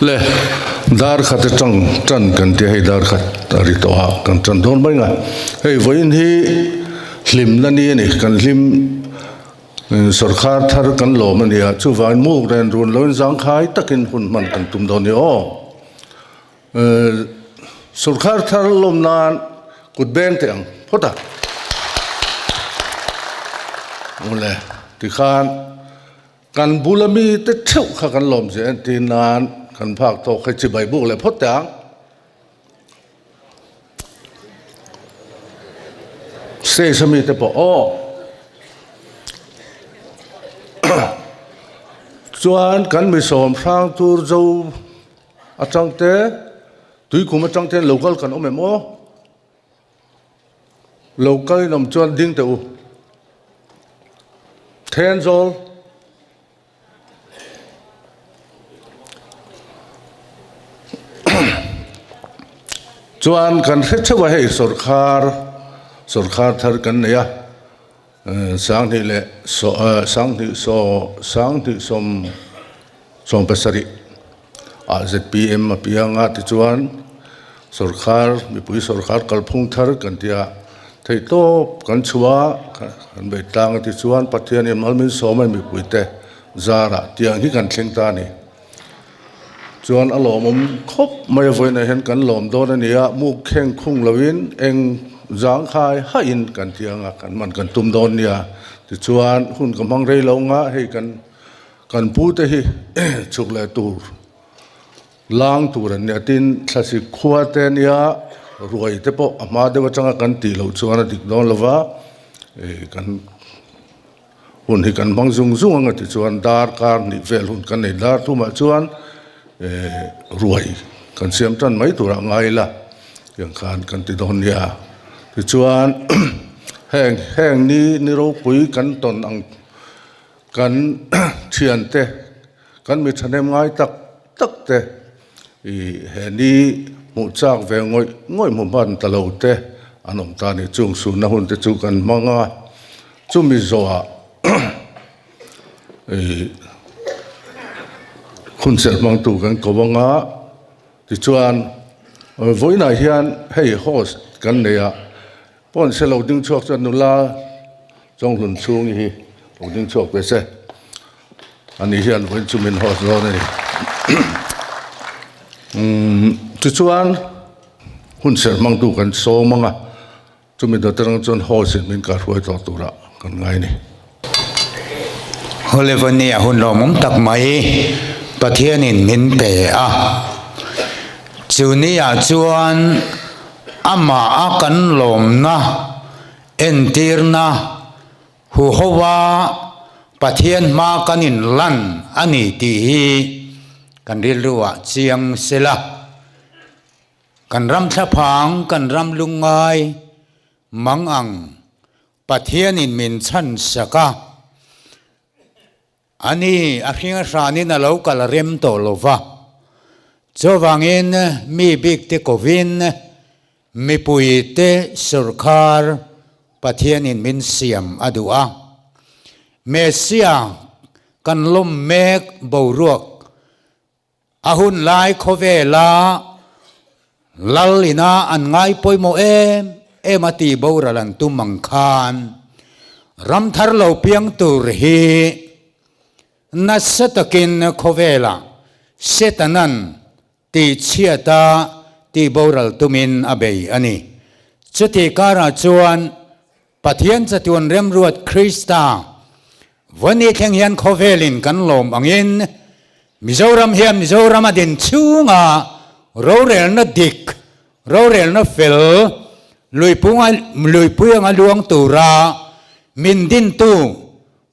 Le dar khat atang tan kan tia hei dar khat a ri tawh a kan tan dawn mai nga hei vawiin hi hlimna ni a ni kan hlim Sawrkhar thar kan lawm a nia, chuvangin muk ren run loin zangkhai takin hun hman kan tum dawn ni aw. Sawrkhar thar lawm nan kut beng teh ang phawt a. Awle, tikhan kan bula mi te theuh kha kan lawm zia entir nan kan phak tawk hei chibai buk leh phawt teh ang. Stage a mite pawh aw chuan kan mi sawm hrang tur zo atang te tuikum atang te local kan awm em aw local in awm chuan ding teh u Thenzawl. Chuan kan hre theuh a hei sawrkhar sawrkhar thar kan nei a sanghnih leh sanghnih saw sanghnih sawm sawm pasarih ah zpm a piang a tichuan sawrkhar mipui sawrkhar kalphung thar kan tia theihtawp kan chhuah a kan bei tlang a tichuan Pathian in malmin sawm a mipui te zarah tiang hi kan thleng ta a ni chuan a lawmawm khawp mai a vawiinah hian kan lawm dawn a ni a muk kheng khung lovin eng zangkhai haihin kan tiang a kan man kan tum dawn nia tichuan hun ka hmang rei lo ang a hei kan. Kan pute hi chhuk leh tur lang tur an nia tin thlasi khua te ania ruai te pawh a hma deuh atanga kan tih loh chuan a dik dawn lova ih kan hun hi kan hmang zung zung anga tichuan dar kar hnih vel hun kan nei dar thumah chuan eh ruai kan siam tan mai turah ngai ila tiang khan kan ti dawn nia tichuan. Heng heng ni ni ropui kan tawn ang kan thiante kan mi thahnem ngai tak tak te ih he ni hmuh chak ve ngawih ngawih hmu hman ta lo te an awm ta a ni. Chung sunna hun te chu kan hmang a, chumi zawhah ih hun serh hmangtu kan ko ang a. Tichuan, vawiinah hian hei host kan nei a, pawn se lo ding chhuak chuan nula Chawnghlun chhung hi lo ding chhuak ve se, ani hian vawiin chu min host dawn a ni. Tichuan, hun serh hmangtu kan sawm ang a, Chumi dawt atang chuan host in min kahruai tawh turah kan ngai a ni. Holevania hun lawmawm tak mai Pathianin min pe a. Chu niah chuan amah a kan lawmna entirna huhoa Pathian hma kan inlan a ni tih hi kan rilruah chiang sela. Kan ram thlaphang, kan ram lungngai mang ang Pathianin min chhan sak a, ani a hring a hranin a lo kal rem tawh lo va. Chuvangin mi bik te kovin mipui te sawrkhar Pathianin min siam a duh a. Messiah kan lawm mek boruak A hun lai khawvela lal ina an ngai pawimawh em em a tih boral an tum ang khan ram thar lo piang tur hi nasa takin khawvela Setanan tihchhiata tih boral tumin a bei a ni. Chutih karah chuan Pathian chatuan remruat Krista Vawni thleng hian khawvelin kan lawm angin Mizoram hian Mizoram a din chhunga rorelna dik, rorelna fel, luipui anga luang tura min dintu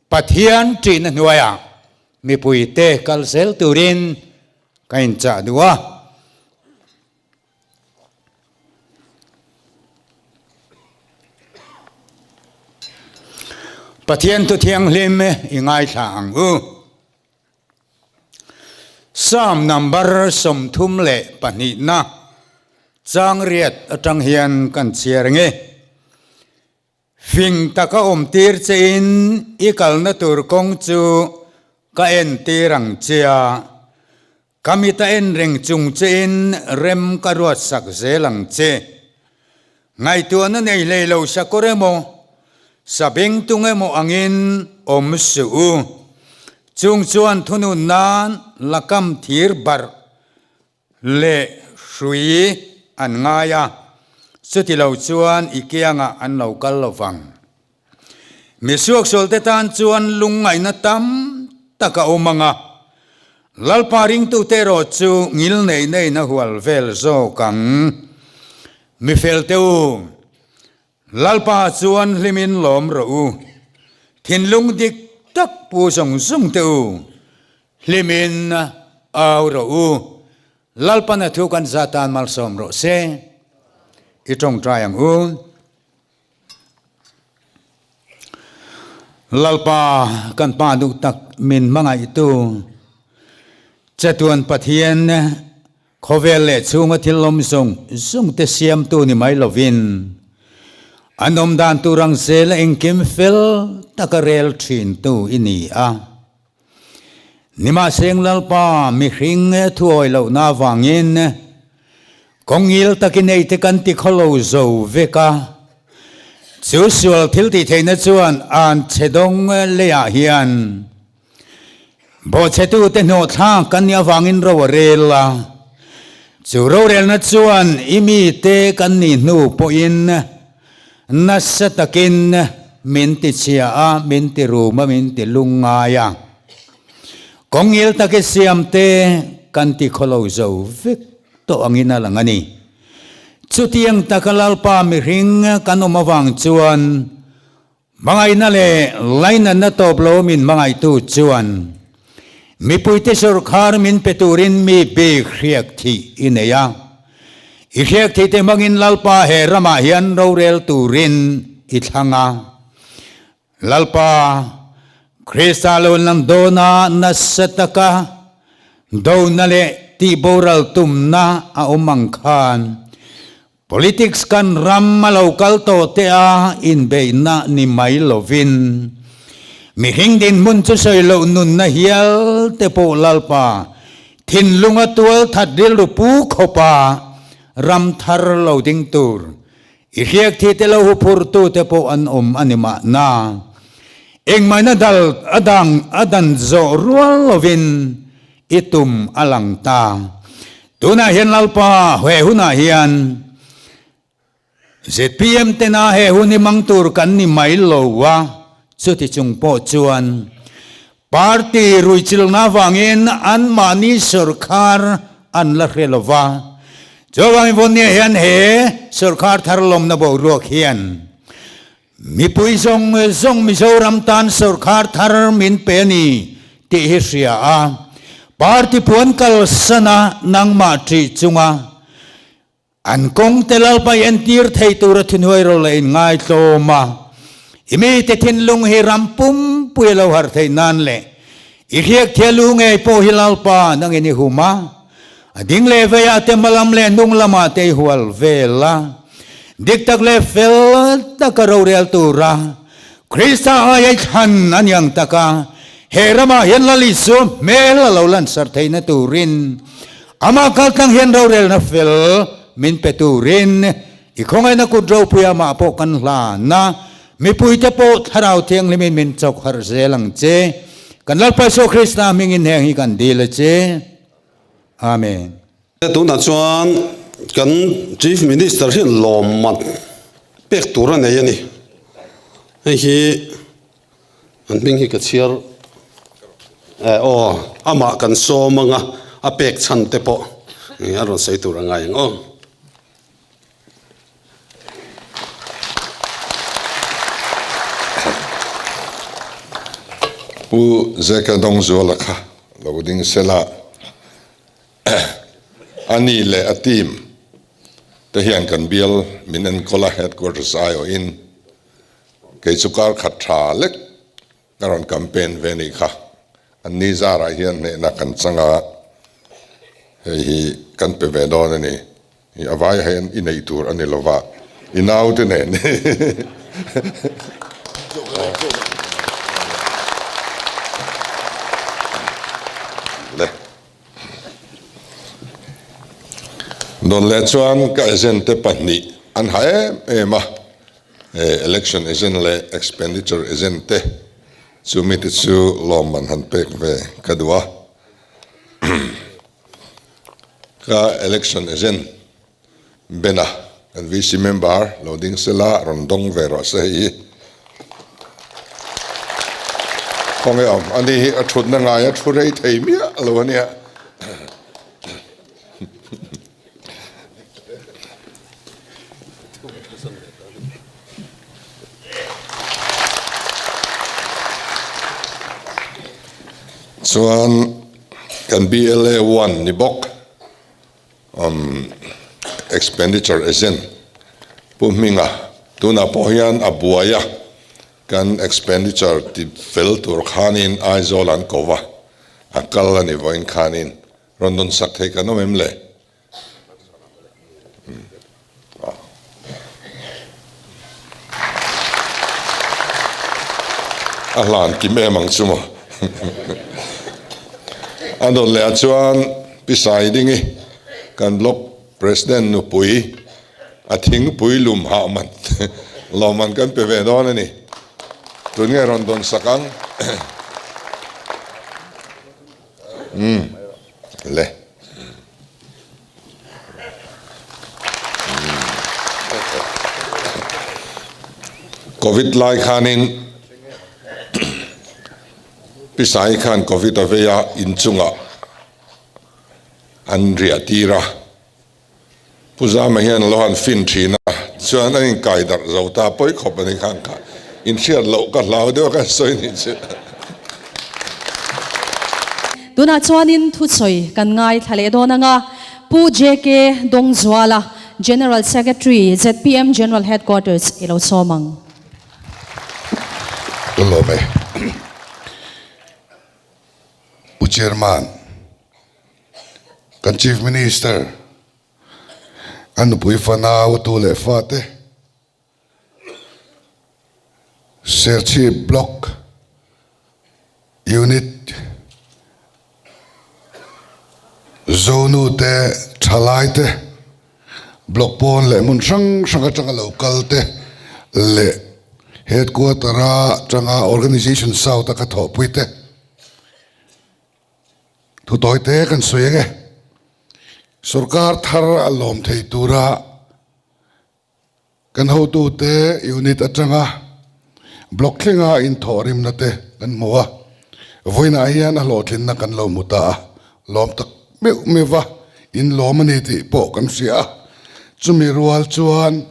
Pathian ṭihna hnuaiah mipuite kal zel turin ka inchah duh a. Pathian thu thianghlim i ngaithla ang u. Psalm number 32 na chang riat atang hian kan chhiar nge. Fing taka awm tir che in i kalna tur kawng chu ka en tir ang che a. Ka mit a en reng chung che in rem ka ruat sak zel ang che. Ngaihtuahna nei hlei lo sakawr emaw, sabeng tung emaw angin awm suh u. Chung chuan thunun nan lakam thir barh leh hrui an ngai a, chuti lo chuan i kiangah an lo kal lo vang. Mi suaksualte tan chuan lungngaihna tam tak a awm ang a, Lalpa ringtute erawh chu ngil nei neiin a hual vel zawk ang. Mi felte u, Lalpa chuan hlimin lawm rawh u, thinlung dik tak pu zawng zawng te u, hlimin au rawh u, Lalpan a thu kan za tan malsawm rawh se, i tawngtai ang u. Lalpa kan Pa duh tak min hmangaihtu chatuan Pathian khawvel leh chhunga thil awm zawng zawng te siamtu ni mai lovin an awm dan tur ang zela engkim fel taka rel thintu i ni a. Nimahseng Lalpa mihring thuawi lohna avangin kawngil takin ei te kan ti khawlo zo vek a, chu sual thil tih theihna chuan an chhe dawng leiah hian bawhchhetute hnawhthlak kan nih avangin ro a rel a, chu rorelna chuan i mite kan nih hnu pawhin Nasa takin min ti chhia a, min ti rum a, min ti lungngai a. Kawngil tak i siam te kan ti khawlo zo vek tawh angin a lang a ni. Chutiang taka Lalpa mihring kan awm avang chuan hmangaihna leh lainatna tawp lo min hmangaihtu chuan mipuite sawrkhar min pe turin mi bik hriak thih i nei a. I hriak thei te hmangin Lalpa he ramah hian rorel turin i thlang a. Lalpa, Krista lo lang dawna nasa taka dona leh tihboral tumna a awm ang khan, Politics kan ram a lo kal tawh te a inbeihna ni mai lovin, mihring dinhmun chu sawi loh nunna hial te pawh Lalpa thinlunga tual that rilru pu khawpa ram thar lo ding tur i hriak thi te lo huphurtu te pawh an awm a ni mahna. Engmahna dal a dang a dan zawh rual lovin I tum a lang ta. Tunah hian Lalpa he hunah hian zpm tena he hun hi mang tur kan ni mai lo a, chuti chung pawh chuan party ruichilna avangin anmahni sawrkhar an la hre lo va. Chuvangin Vawnia hian he sawrkhar thar lawmna boruak hian Mipui zawng zawng Mizoram tan sawrkhar thar min pe a ni tih hi hria a, party puan kalsana nangmah ṭih chunga an kawng te lalpai entir thei tura thuhnuai ro leh inngaihtlawm a, i mite thinlung hi ram pumpui a lo harh theih nan leh i hriak thia lu ngei pawh hi lalpa nangin i hum a. A ding leh veiah te hmalam leh hnung lamah te i hual vel a, dik tak leh fel taka rorel tura Krista aia i thlan a ni ang taka he ramah hian Lal Isua hmel a lo lansar theihna turin amah kaltlang hian rorelna fel min pe turin i khawngaihna kut ropui amah pawh kan hlan a, mipuite pawh Thlarau Thianghlimin min chawk harh zel ang che. Kan Lalpa Isua Krista hmingin heng hi kan dil a che. Amen. Tunah chuan kan Chief Minister hian lawmman pek tur a nei a ni. Hei hi an hming hi ka chhiar eh aw amah kan sawm anga a pek chhan te pawh a rawn sawi tur a ngai ang aw. Pu Zeka Dawngzuala kha lo ding sela, a ni leh a team te hian kan bial min enkawl a, headquarters aiawhin kei chu kar khat tha lek ka rawn campaign ve a nih kha. An ni zarah hian hnehna kan chang a, hei hi kan pe ve dawn a ni. I a vai hian i neih tur a ni lo va, i naute nen. Le. Dawn leh chuan ka agent te pahnih an ha em em a, election agent leh expenditure agent te chumi te chu lawmman han pek ve ka duh a. Ka election agent Bena kan VC member lo ding sela rawn dawng ve rawh se hei hi. Khawnge awm ani hi a thutna ngai a thu rei thei miah lo ania. Chuan kan BLA one ni bawk expenditure agent Pu Hminga tunah pawh hian a buai a, kan expenditure ti fel tur khanin Aizawl an ko va, a kal a ni vawiin khanin rawn dawn sak thei kan awm em le? A hlan kim em ang chu maw. A dawt leh ah chuan Pi Saidingi kan block president nupui a thingpui lum hah man lawmman kan pe ve dawn a ni. Tun nge rawn dawn sak ang. Umm le. Covid lai khanin Pi Sai khan Covid a vei a inchungah an riah tir a, Pu Zama hian lo han fin thin a, chuan an inkai darh zo ta pawi khawp a ni khan kha inhriat loh ka hlau deuh a kan sawi nih chu. Tunah chuanin thusawi kan ngaithla leh dawn ang a, Pu JK Dawngzuala, General Secretary, zpm General Headquarters i lo sawm ang. Ka lawm e. Pu Chairman, kan Chief Minister, a nupui fanau tu leh fate, Serchhip Block Unit Zonu te, thalai te, Block pawn leh hmun hrang hrang atanga lo kal te leh Headquarter atanga Organisation South a ka thawhpui te thu tawi te kan sawi ang e. Sorkar thar a lawm thei tura Kan hotute unit atanga block thlenga inthawhrimna te kan hmu a, vawiinah hian a hlawhtlinna kan lo hmu ta a, lawm tak meuh meuh va inlawm a ni tih pawh kan hria a, chumi rual chuan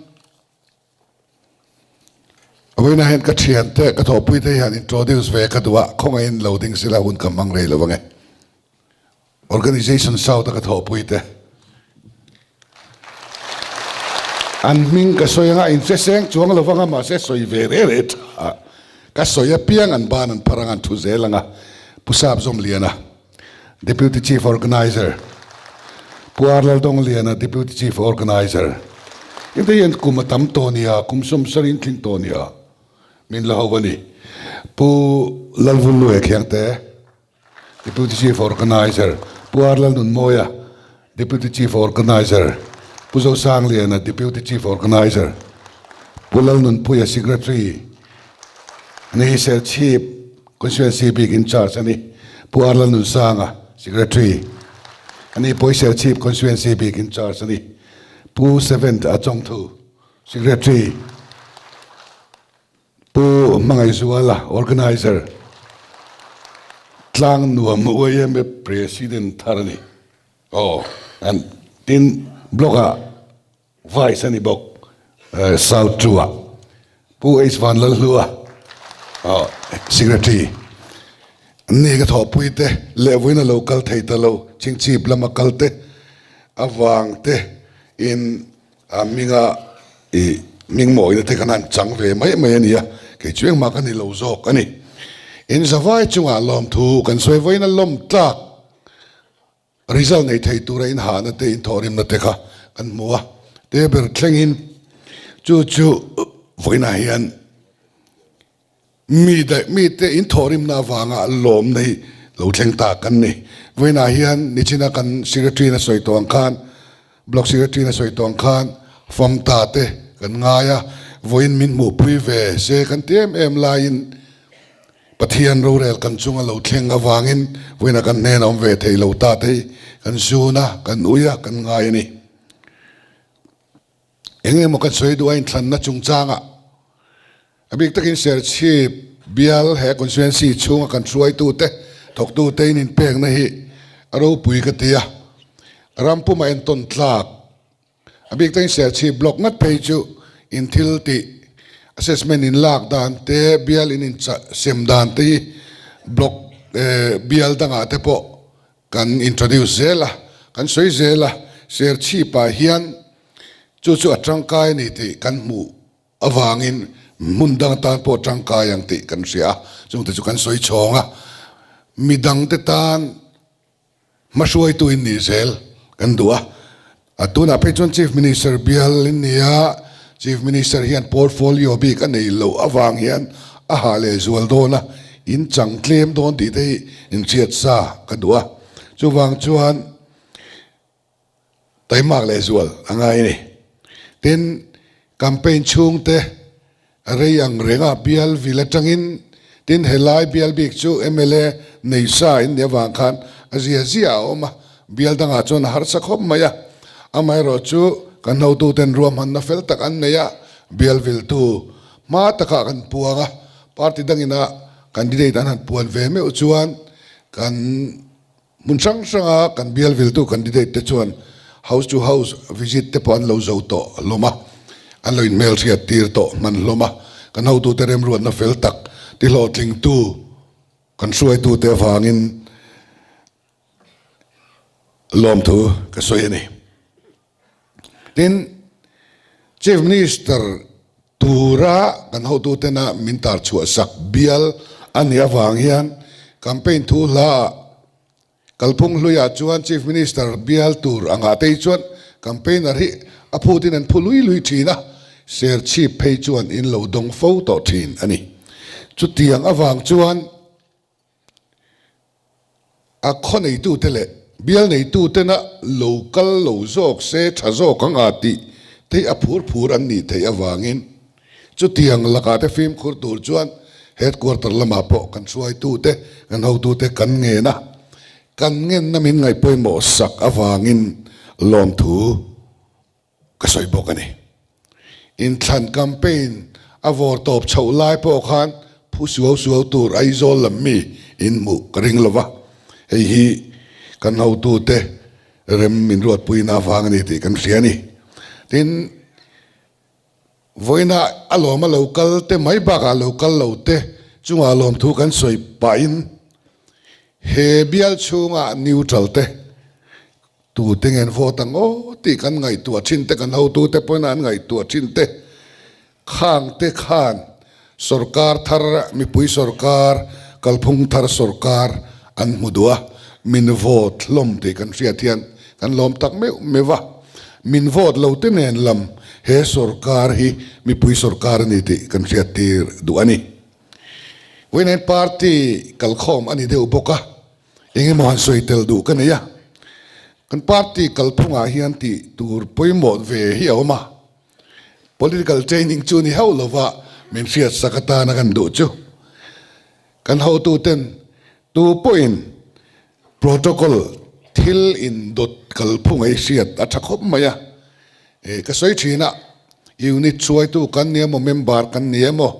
vawiinah hian ka thiante ka thawhpuite hian introduce ve ka duh a, khawngaihin lo ding sila hun ka hmang rei lo ang e. Organization South a ka thawhpui te an hming ka sawi anga in hre seng chuang lo vanga mahse sawi ve reh reh tha ka sawi apiang an ban an phar anga an thu zel anga Pu Sap Zawmliana Deputy Chief Organizer Pu Ar Laldongliana Deputy Chief Organizer Inte hian kum a tam tawh nia kum sawmsar in tling tawh nia min la ho a ni Pu Lalvunluai Khiangte Deputy Chief Organizer Pu R Lalnunmawia, Deputy Chief Organizer Pu Zosangliana, Deputy Chief Organizer Pu Lalnunpuia, Secretary ani Serchhip Constituency bik in charge a ni, Pu R Lalnunsanga, Secretary ani pawh hi Serchhip Constituency bik in charge a ni, Pu Seventh a Chawngthu, Secretary. Pu Hmangaihzuala, Organizer, Tlang Nuam YMA President thar a ni. Aw, an tin Block ah Vice a ni bawk, South Two ah. Pu H Vanlalhlua, aw, Secretary. An ni ka thawhpui te leh vawiin a lo kal thei ta lo, Chingchip lama kal te avang te in A hminga i hming mawina te khan an chang ve mai mai a nia, kei chu engmah ka ni lo zawk a ni. In zavai chungah lawmthu kan sawi vawiin a lawm tlak result nei thei tura in hahna te in thawhrimna te kha kan hmu a, te ber thlengin chu chu vawiinah hian Mi daih mite in thawhrimna avanga lawmna hi lo thleng ta kan ni. Vawiinah hian nichina kan Secretary in a sawi tawh ang khan, Block Secretary in a sawi tawh ang khan famta te kan ngai a, vawiin min hmuhpui ve se kan ti em em laiin Pathian rorel kan chunga lo thleng avangin vawiinah kan hnenah awm ve thei lo ta te hi kan zun a, kan ui a, kan ngai a ni. Eng emaw kan sawi duh a inthlanna chungchangah a bik takin Serchhip bial he constituency chhunga kan hruaitute thawktute in inpekna hi a ropui ka ti a, ram puma entawn tlak a bik takin Serchhip block ngat phei chu in thil tih assessment in lak dan te bial in inchah sem dan te hi block bial dangah te pawh Kan introduce zel a, kan sawi zel a, Serchhip-ah hian chu chu a tangkai a ni tih kan hmuh avangin hmun dang atan pawh tangkai ang tih kan hria a, chungte chu kan sawi chhawng a, midangte tan hmahruaitu in nih zel kan duh a. A tunah phei chuan Chief Minister bial in ni a, Chief Minister hian portfolio bik a nei loh avang hian a hah leh zual dawn a, in chang tlem dawn tih te hi inhriat sa ka duh a. Chuvang chuan taimak leh zual a ngai a ni. Tin, campaign chhungte A rei ang reng a, bial vil atangin tin helai bial bik chu mla nei sa in nih avang khan a zia zia a awm a, bial dangah chuan a harsa khawp mai a. Amaherawh chu kan hotuten ruahmanna fel tak an nei a, bial viltu hma takah kan puang a, party dangina candidate an han puan ve meuh chuan kan Hmun hrang hranga kan bial viltu candidate te chuan house to house visit te pawh an lo zo tawh hlawm a, an lo inhmelhriat tir tawh hman hlawm a, kan hotute remruatna fel tak ti hlawhtlingtu kan hruaitute avangin lawmthu ka sawi a ni. Tin, Chief Minister. Tura kan hotutena min tar chhuah sak bial a nih avang hian campaign thu hlaah kalphung hluiah chuan Chief Minister bial tur angah te hi chuan campaigner hi a phutin an phu lui lui thin a, Serchhip phei chuan in lo dawng fo tawh thin a ni. Chutiang avang chuan. A khaw neitute leh bial neitutena lo kal lo zawk se tha zawk ang a tih te a phur phur an nih theih avangin chutiang lakah te fimkhur tur chuan headquarter lamah pawh kan hruaitute, kan hotute kan ngen a, kan ngenna min ngaihpawimawh sak avangin lawmthu Ka sawi bawk a ni. Inthlan campaign a vawr tawp chhoh lai pawh khan phu suau suau tur Aizawl lam mi in hmuh ka ring lo va, hei hi kan hotute rem min ruatpuina avang a ni tih kan hria a ni. Tin, vawiina a lawm a lo kal te mai bakah lo kal lo te chungah lawmthu kan sawi pahin he bial chhunga neutral te Tute ngen vote ang aw tih kan ngaihtuah thin te, kan hotute pawhin an ngaihtuah thin te, khang te khan sorkar thar, mipui sorkar, kalphung thar sorkar an hmu duh a, min vote hlawm tih kan hriat hian kan lawm tak meuh meuh a, min vote lo te nen lam he sorkar hi mipui sorkar a ni tih kan hriat tir duh a ni. Vawiin party kalkhawm a ni deuh bawk a. Eng emaw han sawi tel duh ka nei a, kan party kalphungah hian tih tur pawimawh ve hi a awm a, political training chu ni hauh lova min hriat sak atana kan duh chu kan hotuten tu pawhin protocol thil indawt kalphung ei hriat a tha khawp mai a, ka sawi thin a, unit hruaitu kan ni emaw member kan ni emaw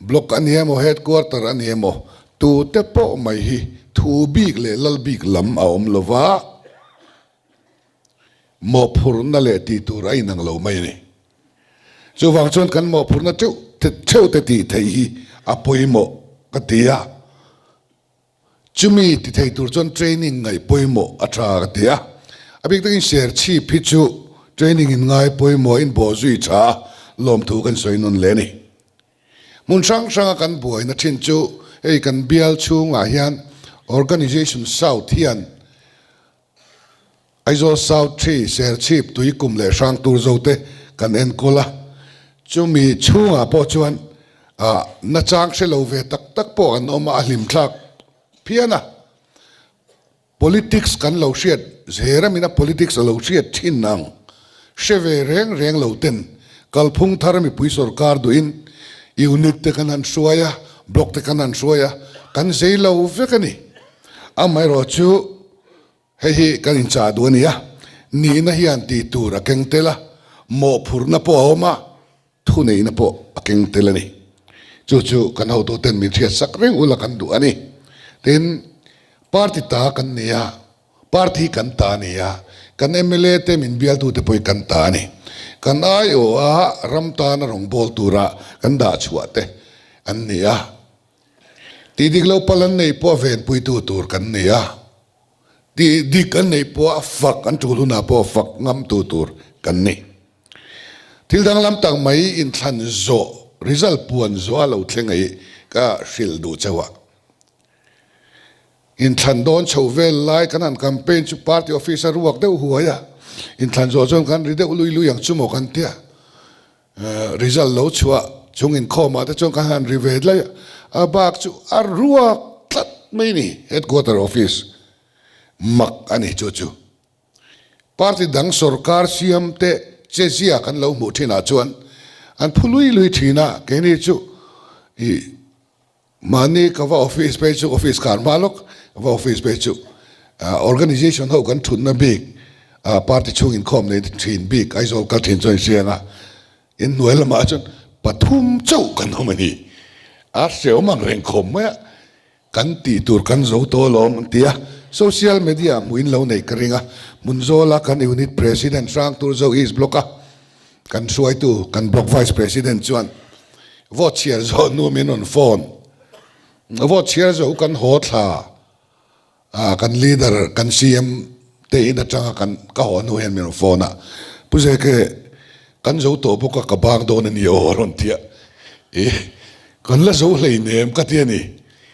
Block a ni emaw, headquarter a ni emaw, tute pawh mai hi thu bik leh lal bik lam a awm lo va, mawhphurhna leh tih tur a inang lo mai a ni. Chuvang chuan kan mawhphurhna teuh theuh te tih theih hi a pawimawh ka ti a. Chumi ti thei tur chuan training ngaih pawimawh a tha ka ti a, a bik takin Serchhip hi chu training in ngai pawimawh in bawh zui tha a, lawmthu kan sawi nawn hle a ni. Hmun hrang hranga kan buaina thin chu hei kan bial chhungah hian Organisation South hian Aizawl South Tree, Serchhip, Tuikum leh Hrangtur zo te kan enkawl a, chumi chhungah pawh chuan nachang hre lo ve tak tak pawh an awm a, a hlimthlak phian a. Politics kan lo hriat zeramin a politics a lo hriat thin ang hre ve reng reng lo ten kalphung thar mipui sorkar duhin unit te kan han hruai a, block te kan han hruai a, kan zei lo vek a ni. Amaherawhchu Hei hi kan inchah duh a ni a, nihna hian tih tur a keng tel a, mawhphurhna pawh a awm a, thuneihna pawh a keng tel a ni. Chu chu kan hotuten min hriatsak reng ula kan duh a ni. Tin, party ta kan ni a, party hi kan ta a ni a, kan mla te min bialtute pawh hi kan ta a ni. Kan aiawha ram tana rawngbâwl tura kan dah chhuah te an ni a. Tih dik lo pal an neih pawh a venpuitu tur kan ni a. Tih dik an neih pawh a fak an tul hunah pawh fak ngam tu tur kan ni. Thil danglam tak mai inthlan zawh, result puan zawh a lo thleng ei ka hrilh duh chauh a. Inthlan dawn chho vel lai kan han campaign chu party office a ruak deuh huai a, inthlan zawh chuan kan ri deuh lui lui ang chu maw kan tia. Result lo chhuah chung inkhawmah te chuan kan han ri ve dlaih a, a bak chu a ruak tlat mai ni, headquarter office mak a ni chu chu. Party dang sorkar siam te che zia kan lo hmuh thinah chuan an phu lui lui thin a, keini chu ih Mahni ka va office phei chu office kar hma lawk ka va office phei chu organisation ho kan thutna bik party chhung inkhawm nei thin bik Aizawl kal thin chuan inhriang a, inhnuai lamah chuan pathum chauh kan awm a ni. A hrehawm ang reng khawm mai a, kan tih tur kan zo tawh alawm an ti a, social media hmuh in lo neih ka ring a, Hmunzawla kan unit president Hrangturzo East Block a Kan hruaitu, kan Block Vice President chuan vote chhiar zawh hnu min rawn phone. Vote chhiar zawh kan haw thla a, kan leader, kan CM te in atanga kan ka haw hnu hian min rawn phone a, Pu Zeke, Kan zo tawh bawk a, ka bang dawn a ni aw a rawn ti a. Ih, kan la zo hleinem ka ti a ni.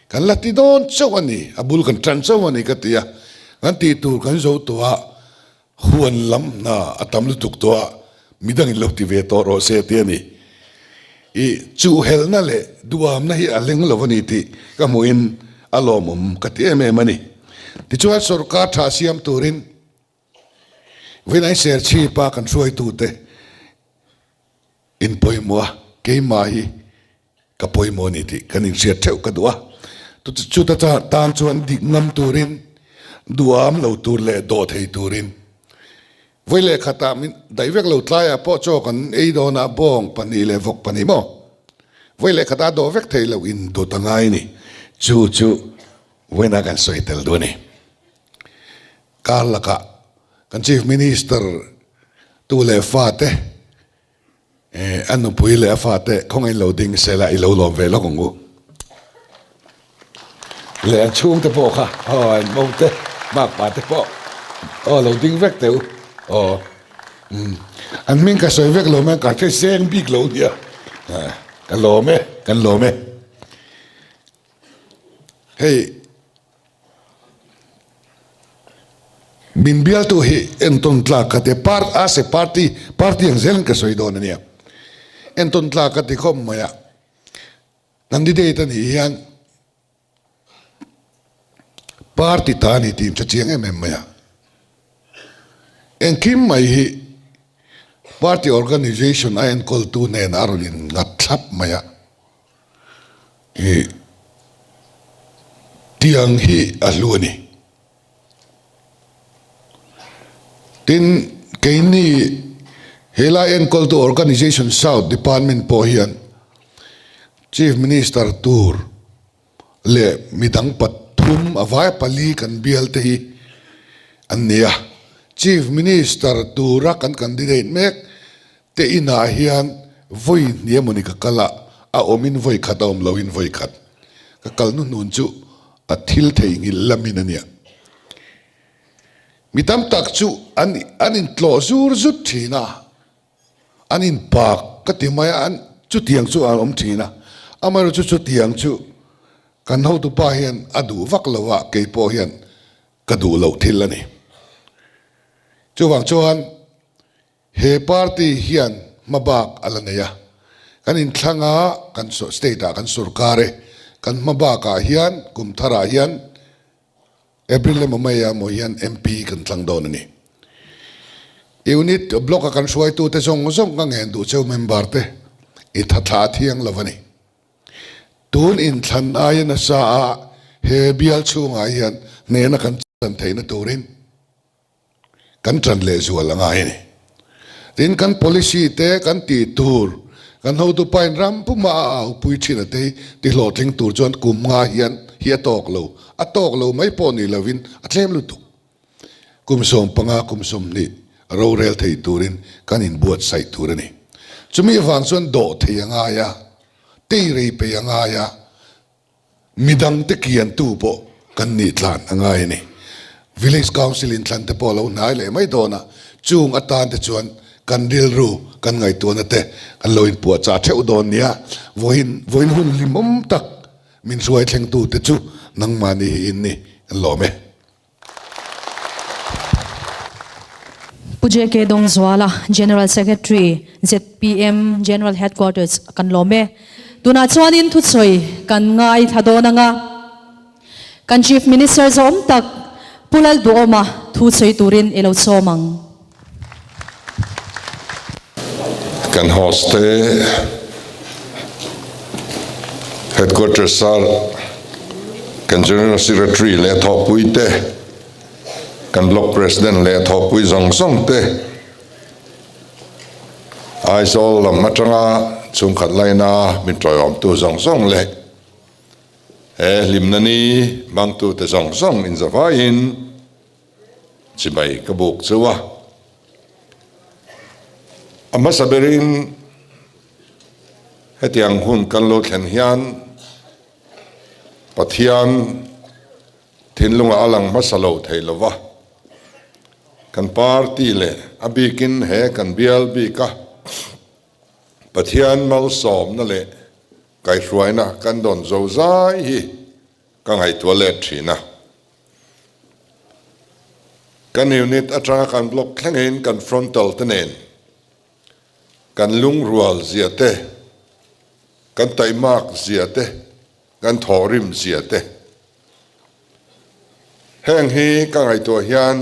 Kan la ti dawn chauh a ni, a bul kan tan chauh a ni ka ti a. Kan tih tur kan zo tawh a, huan lam hna a tam lutuk tawh a, midangin lo ti ve tawh rawh se ti a ni. Ih, chuhhelhna leh duamna hi a leng lo a ni tih ka hmuhin a lawmawm ka ti em em a ni. Tichuan sorkar tha siam turin Vawiin Serchhipa kan hruaitute in pawimawh a, keimah hi ka pawimawh a ni tih kan inhriat theuh ka duh a. Chuta tan chuan dik ngam turin, duham lo tur leh dawh thei turin vawi leh khatah min daih vek lo tlaiah pawh chaw kan ei dawn a, bawng pahnih leh vawk pahnih maw vawi leh khatah dawh vek thei lo in dawt a ngai a ni. Chu chu vawiinah kan sawi tel duh a ni. Kar lakah kan Chief Minister tu leh fate a nupui leh a fate khawngaih lo ding sela i lo lawm ve lawk ang u. Leh an chhungte pawh kha aw an mo te makpa te pawh aw lo ding vek teh u aw an hming ka sawi vek lo mai ka hre seng bik lo nia ka lawm e kan lawm e hei. Min bialtu hi entawn tlak ka ti part a se party party ang zelin ka sawi dawn a nia. Entawn tlak ka ti khawp mai a. Candidate a nih hian party ta a ni tih in hre chiang em em mai a. Engkim mai hi party organisation a enkawltu nen a rawn in nghat thlap mai a. Ih tiang hi a hlu a ni. Tin, keini helai enkawltu Organisation South Department pawh hian Chief Minister tur leh midang pathum a vai pali kan bial te hi an ni a. Chief Minister tura kan candidate mek Te inah hian vawi hnih emawni ka kal a, a awmin vawi khat a awm loin vawi khat ka kal hnuhnun chu a thil theihnghilh lamin a nia. Mi tam tak chu an an intlawh zur zut thin a, an inpak ka ti mai a, an chutiang chu an awm thin a, amaherawhchu chutiang chu kan hotupa hian a duh vak lo a, kei pawh hian ka duh loh thil a ni. Chuvang chuan. He party hian hmabak a la nei a, kan inthlang a, kan state ah kan sorkar e, kan hmabak ah hian kum thar ah hian April emaw May ah emaw hian MP kan thlang dawn a ni. Unit block a kan hruaitu te zawng zawng ka ngen duh cheu member te i tha thla thiang lo a ni. Tun inthlan aia nasa a he bial chhungah hian hnehna kan chan theihna turin Kan ṭan lehzual a ngai a ni. Tin, kan policy te kan tih tur, kan hotupain ram puma a aupui ṭhin a te hi ti hlawhtling tur chuan kum nga hian hi a tawk lo. A tawk lo mai pawh ni lovin a tlem lutuk. Kum 15, kum 20 rorel thei turin kan inbuatsaih tur a ni. Chumi avang chuan dawh thei a ngai a, teirei pei a ngai a, Midangte kiantu pawh kan nih tlan a ngai a ni. Village Council in thlan te pawh a lo hnai leh mai dawn a, chung atan te chuan kan rilru kan ngaihtuahna te kan lo inpuahchah theuh dawn nia. Vawiin vawiin hun hlimawm tak min hruai thlengtu te chu nangmahni hi in ni kan lawm e. Pu JK Dawngzuala, General Secretary, zpm General Headquarters kan lawm e. Tunah chuanin thusawi kan ngaithla dawn anga kan Chief Minister zawm tak Pu Lalduhawma thusawi turin i lo sawm ang. Kan host te Headquarters a kan General Secretary leh thawhpui te, kan Block President leh thawhpui zawng zawng te Aizawl lam atanga chhungkhat laina min tawiawmtu zawng zawng leh he hlimna ni hmangtute zawng zawng inzavaiin Chibai ka buk cheu a, a hmasa berin hetiang hun kan lo thlen hian Pathian thinlungah a lang hmasa lo thei lo va, kan party leh a bikin he kan bial bik a. Pathian malsawmna leh kaihhruaina kan dawn zo zai hi ka ngaihtuah let thin a. Kan unit atanga kan block thlengin kan frontal te nen kan lungrual zia te, kan taimak zia te, kan thawhrim zia te. Heng hi ka ngaihtuah hian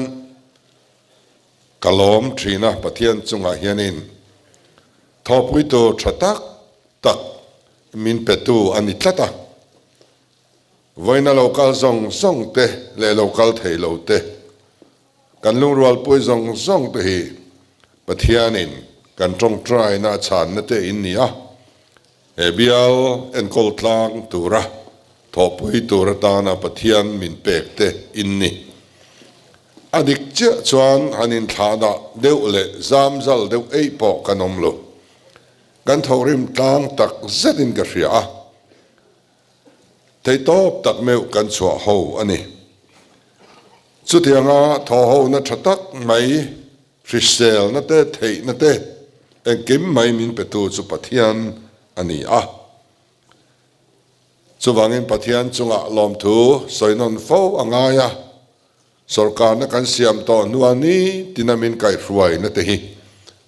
Ka lawm thin a, Pathian chungah hianin thawhpui tur tha tak tak min petu a ni tlat a. Vawiina lo kal zawng zawng te leh lo kal thei lo te, kan lungrualpui zawng zawng te hi Pathianin kan tawngtaina a chhanna te in ni a. He bial enkawl tlang tura thawhpui tur atana Pathian min pek te in ni. A dik chiah chuan han inthlahdah deuh leh zamzal deuh eih pawh kan awm lo. Kan thawhrim tlang tak zetin ka hria a, theihtawp tak meuh kan chhuah ho a ni. Chutianga thawhhona tha tak mai Hriselna te, theihna te, engkim mai min petu chu Pathian a ni a. Chuvangin Pathian chungah lawmthu sawi nawn fo a ngai a, sawrkarna kan siam tawh hnua ni tina min kaihhruaina te hi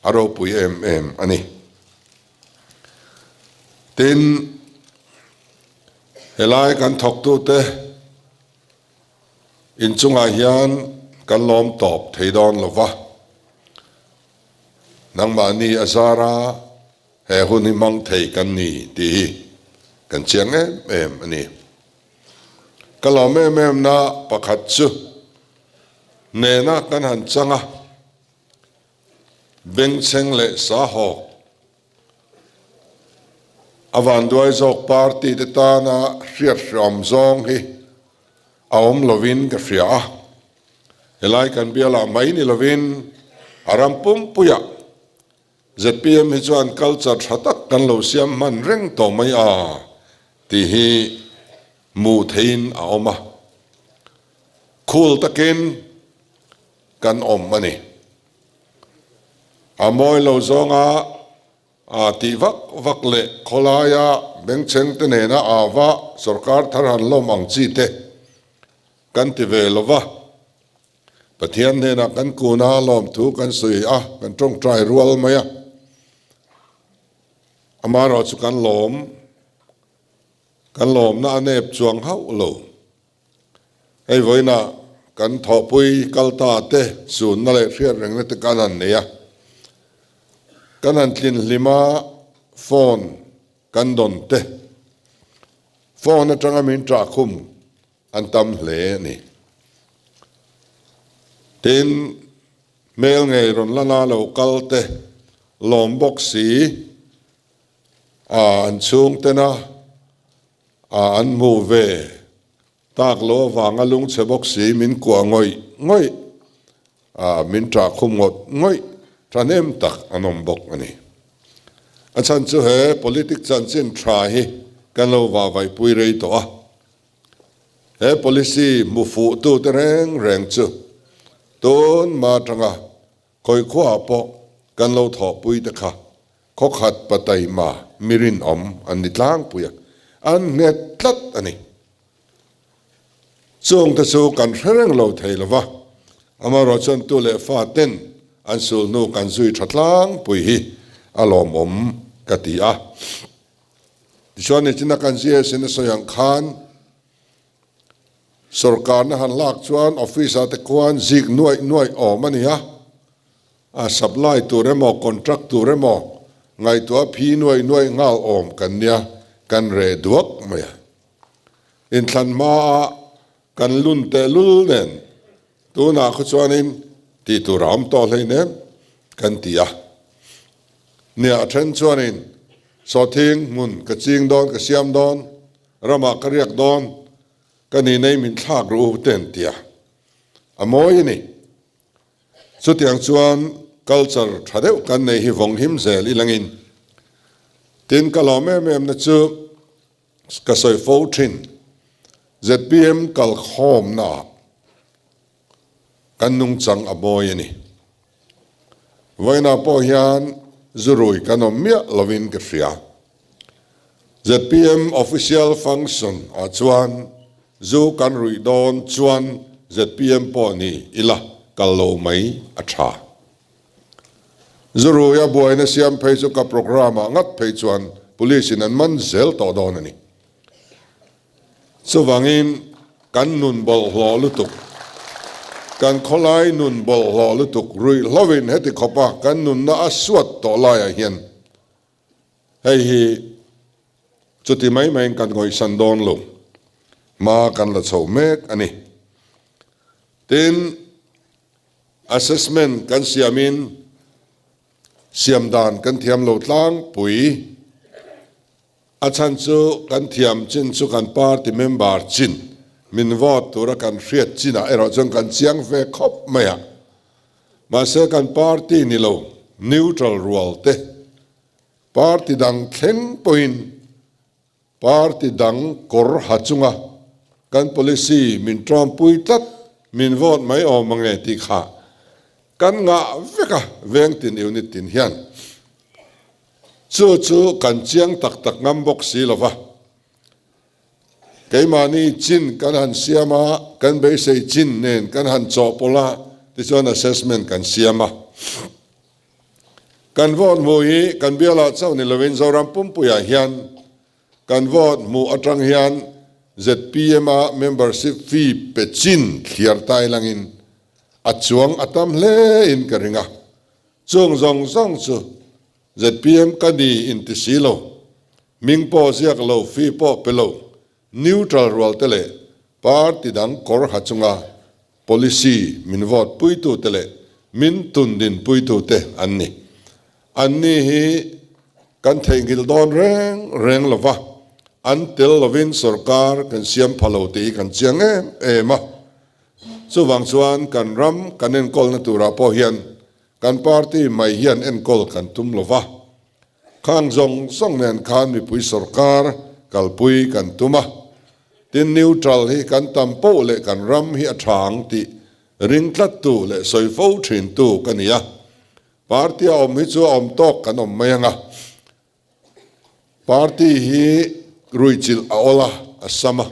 a ropui em em a ni. Tin, helai kan thawktute, Inchungah hian kan lawm tawp thei dawn lo va, nangmahni a zara he hun hi hmang thei kan ni tih hi kan chiang em em a ni. Ka lawm em em na pakhat chu nena kan han chang a, bengchheng leh sahawk A vanduai zawk party te tana hriat hriam zawng hi a awm lovin ka hria a, helai kan bialah mai ni lovin a ram pumpuiah zpm hi chuan culture tha tak kan lo siam hman reng tawh mai a tih hi hmuh theihin a awm a, khul takin kan awm a ni. A mawi lo zawnga aa tih vak vak leh khawlaia bengchheng te nena aa va sorkar thar han lawm ang chi te kan ti ve lo va. Pathian hnenah kan kun a, lawmthu kan sawi a, kan tawngtai rual mai a. Amaherawhchu chu kan lawm, kan lawmna a nep chuang hauh lo. Hei vawiinah kan thawhpui kal ta te sunna leh hriat rengna te kan han nei a, kan han tlin hlim a phone kan dawn te, phone atanga min ṭah khum an tam hle a ni. Tin, hmel ngei rawn la na lo kal te lawm bawk si a an chhungtena A an hmuh ve tak lo avanga lungchhe bawk si min kuah ngawih ngawih a, min ṭah khum ngawt ngawih ṭhahnem tak an awm bawk a ni. A chhan chu he politic chanchin ṭha hi kan lo vahvaihpui rei tawh a, he policy hmu fuhtute reng reng chu tun hma aṭanga Khawi khuaah pawh kan lo thawhpui te kha khawkhat pataima mi rinawm an ni tlangpui a, an nghet tlat a ni. Chung te chu kan hre reng lo thei lo va, amaherawh chuan tu leh fa ten an sul hnu kan zui tha tlangpui hi a lawmawm ka ti a. Tichuan nichina kan GS in a sawi ang khan, Sorkarna han lak chuan office ah te khuan zik nuaih nuaih awm a ni a, a supply tur emaw contract tur emaw ngaihtuah phi nuaih nuaih nghal awm kan nia, kan reh duak mai a. Inthlan hmaah kan lun tehlul nen tunah khaw chuanin tih tur a awm tawh hleinem kan ti a. Nia a then chuanin sawhthing hmun ka ching dawn ka siam dawn Ramah ka riak dawn, ka ni nei min thlak rawh u te an ti a, a mawi a ni. Chutiang chuan culture tha deuh kan nei hi vawng him zel i langin. Tin, ka lawm em em na chu ka sawi fo thin, zpm kalkhawmna ah kan nungchang a mawi a ni. Vawiinah pawh hian. Zurui kan awm miah lovin ka hria. Zpm official function ah chuan zu kan ruih dawn chuan zpm pawh ni ila kal lo mai a tha. Zuruia buaina siam phei chu ka programme ah ngat phei chuan police in an man zel tawh dawn a ni. Chuvangin kan nun bawlhhlawh lutuk, kan khawlai nun bawlhhlawh lutuk ruihhlovin heti khawpa kan nunna a suat tawh laiah hian hei hi chuti mai maiin kan ngawihsan dawn lo, hma kan la chho mek a ni. Tin, assessment kan siamin siam dan kan thiam lo tlangpui. A chhan chu kan thiam chin chu kan party member chin min vote tura kan hriat chinah erawh chuan kan chiang ve khawp mai a. Mahse kan party ni lo neutral rual te party dang thleng pawhin party dang kawr ha chunga kan policy min tawmpui tlat min vote mai awm ange tih kha kan ngah vek a veng tin unit tin hian. Chu chu kan chiang tak tak ngam bawk si lo va. Keimahni chin kan han siam a, kan beisei chin nen kan han chawhpawlh a, tichuan assessment kan siam a. Kan vote hmuh hi kan bialah chauh ni lovin Zoram pumpuiah hian kan vote hmuh atang hian zpm a membership fee pe chin thliar tai langin a chuang a tam hle in ka ring a. Chung zawng zawng chu zpm ka ni inti si lo, hming pawh ziak lo, fee pawh pe lo, neutral rual te leh party dang kawr ha chunga policy min vote puitu te leh min tun din puitu te an ni. An ni hi kan theihnghilh dawn reng reng lo va, an tel lovin sorkar kan siam pha lo tih hi kan chiang em em a. Chuvang chuan kan ram kan enkawlna turah pawh hian kan party mai hian enkawl kan tum lo va, khang zawng zawng nen khan mipui sorkar kalpui kan tum a, tin neutral hi kan tam poh leh kan ram hi a tha ang tih ring tlattu leh sawi fo thintu ka ni a, party a awm hi chu a awm tawk kan awm mai ang a, Party hi ruihchilh a awl a, a sam a.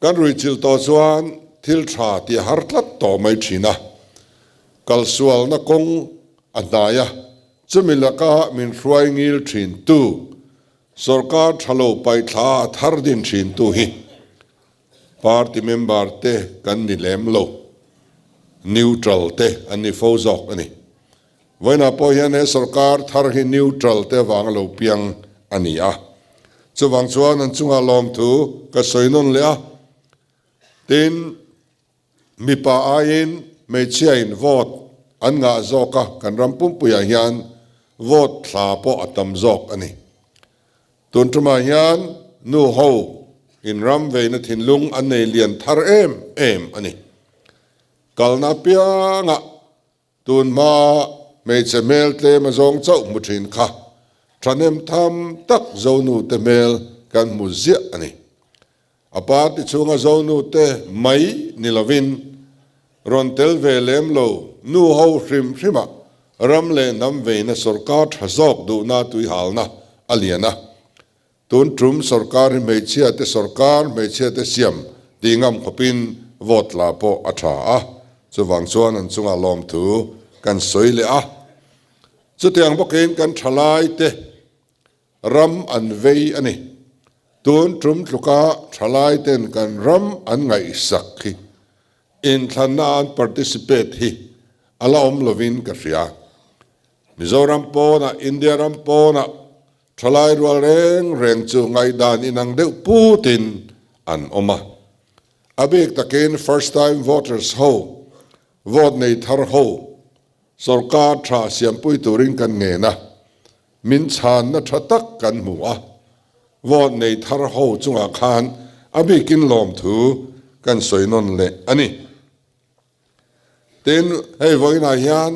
Kan ruihchilh tawh chuan thil tha tih a har tlat tawh mai thin a. Kalsualna kawng a hnai a, chumi laka min hruai ngil thin tu, sorkar tha lo paihthla a thar din thin tu hi party member te kan ni lem lo, neutral te an ni fo zawk a ni. Vawiinah pawh hian he sorkar thar hi neutral te avanga lo piang a ni a. Chuvang chuan an chungah lawmthu ka sawi nawn leh a. Tin, mipa aiin hmeichhiain vote an ngah zawk a, kan ram pumpuiah hian vote thla pawh a tam zawk a ni. Tun tumah hian nu ho in ram veina thinlung an nei lian thar em em a ni. Kalna apiangah Tun hma hmeichhe hmel tlem a zawng chauh hmu thin kha thahnem tham tak Zonu te hmel kan hmu ziah a ni. A party chhunga Zonu te mai ni lovin rawn tel ve lem lo nu ho hrim hrimah ram leh hnam veina sorkar tha zawk duhna tuihalna a lian a. Tun tum sorkar hi hmeichhia te sorkar, hmeichhia te siam tih ngam khawpin vote la pawh a tha a, chuvang chuan an chungah lawmthu kan sawi leh a. Chutiang bawkin kan thalai te ram an vei a ni. Tun tum tluka thalai ten kan ram an ngaihsak hi inthlanna an participate hi a la awm lovin ka hria. Mizoram pawnah, India ram pawnah Thalai rual reng reng chu ngaihdan inang deuh putin an awm a. A bik takin first time voters ho, vote nei thar ho, sorkar tha siampui turin kan ngen a, min chhanna tha tak kan hmu a. Vote nei thar ho chungah khan a bikin lawmthu kan sawi nawn leh a ni. Tin, hei vawiinah hian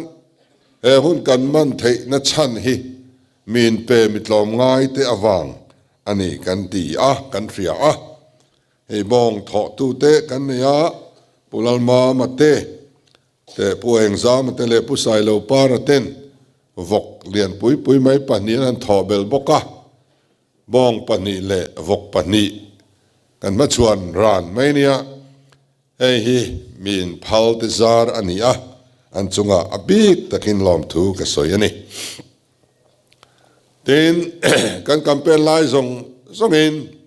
he hun kan man theihna chhan hi min pe mi tlawmngai te avang a ni kan ti a, kan hria a. Hei bawng thawhtute kan nei a, Pu Lalmama te, te Pu Engzama te leh Pu Sailo Para ten. Vawk lian pui pui mai pahnihin an thawh belh bawk a, bawng pahnih leh vawk pahnih kan hmachhuan ran mai nia. Hei hi mi inphal te zar a ni a, an chungah a bik takin lawmthu ka sawi a ni. Tin, kan campaign lai zawng zawngin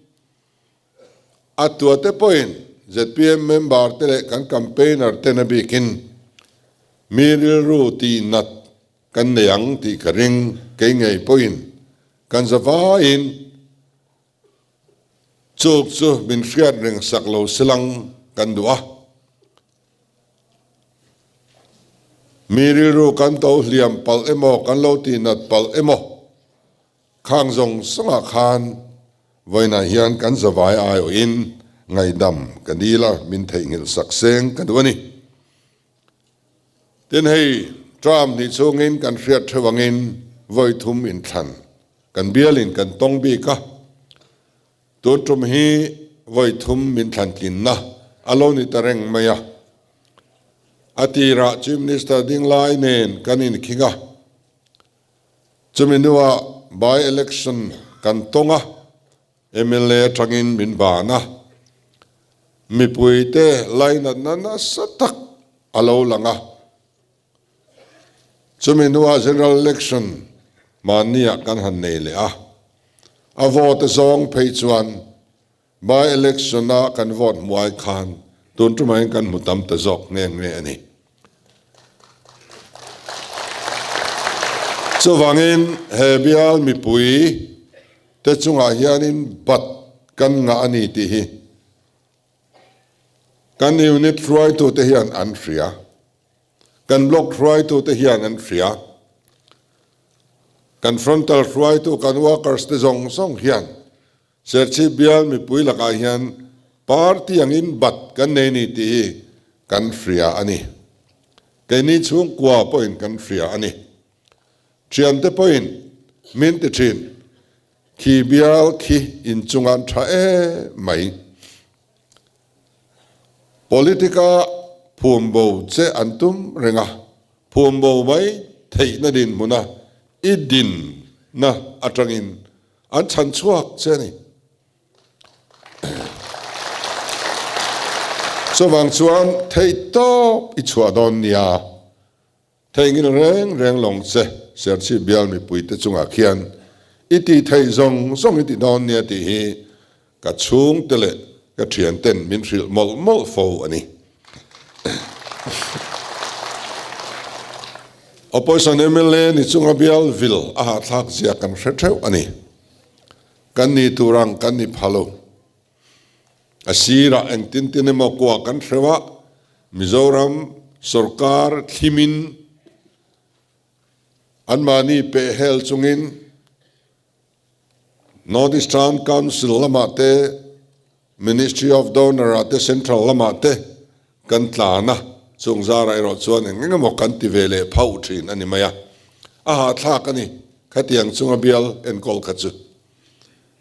A tuate pawhin zpm member te leh kan campaigner ten a bikin mi rilru tih nat kan nei ang tih ka ring, kei ngei pawhin kan za vaiin chuk chu min hriat reng sak lo silang kan duh a. Mi rilru kan to hliam palh emaw kan lo tih nat palh emaw Khang zawng zawngah khan vawiinah hian kan zavai aiawhin ngaihdam ka dil a, min theihnghilh sak seng ka duh a ni. Tin hei term hnih chhungin kan hriat theuh angin vawi thum inthlan kan bialin kan tawng bik a, tun tum hi vawi thum min thlan tlinna a lo ni ta reng mai a. A tirah Chief Minister ding lai nen kan inkhing a. Chumi hnuah by election kan tawng a, mla atangin min ban a, mipuite lainatna nasa tak a lo lang a. Chumi hnuah general election mahniah kan han nei leh a, a vote zawng phei chuan by election a kan vote hmuai khan tun tumah hian kan hmu tam ta zawk nghe nghe a ni. Chuvangin he bial mipui te chungah hianin bat kan ngah a ni tih hi kan unit hruaitute hian an hria, kan block hruaitute hian an hria, kan frontal hruaitu kan workers te zawng zawng hian Serchhip bial mipui lakah hian party angin bat kan nei ni tih hi kan hria a ni. Keini chhungkua pawhin kan hria a ni. Thiante pawhin min ti thin, khi bial khi inchung an tha em mai. Politica phum bo che an tum reng a, phum bo mai theihna dinhmuna i dinna atangin An chhan chhuak che a ni. Chuvang chuan theihtawp i chhuah dawn nia, theihngil reng reng lawng che Serchhip bial mipuite chungah khian i tih theih zawng zawng i ti dawn nia tih hi ka chhungte leh ka thianten min hrilh mawlh mawlh fo a ni. Opposition mla ni chunga bial vil a hahthlak zia kan hre theuh a ni. Kan ni tur ang kan ni pha lo. A sirah engtin tin emaw kua kan hreuh a, Mizoram sorkar thlimin anmahni pehhel chungin North Eastern Council lamah te, Ministry of Donor ah te, Central lamah te kan tlan a, chung zarah erawh chuan eng eng emaw kan ti ve leh phauh thin a ni mai a. A hahthlak a ni, khatiang chunga bial enkawl kha chu.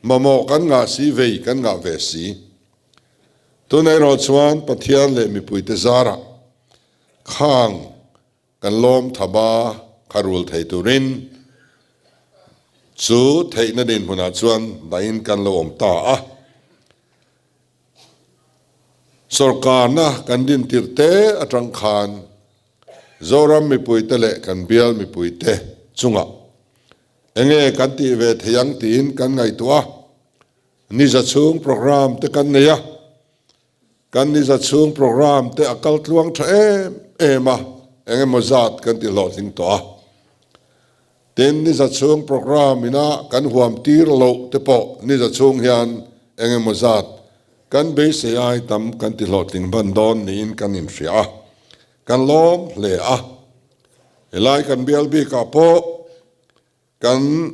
Mamawh kan ngah si, vei kan ngah ve si. Tunah erawh chuan Pathian leh mipuite zarah khang Kan lawm thaba kha rul thei turin chu theihna dinhmunah chuan dahin kan lo awm ta a. Sawrkarna kan dintir te atang khan Zoram mipuite leh kan bial mipuite chungah enge kan tih ve thei ang tiin kan ngaihtuah a, niza chhung programme te kan nei a. Kan niza chhung programme te a kal tluang tha em em a, eng emaw zat kan ti hlawhtling tawh a. Tin, niza chhung programme ina kan huam tir loh te pawh niza chhung hian eng emaw zat kan beisei ai tam kan ti hlawhtling hman dawn niin kan inhria a, kan lawm hle a. Helai kan bial bikah pawh Kan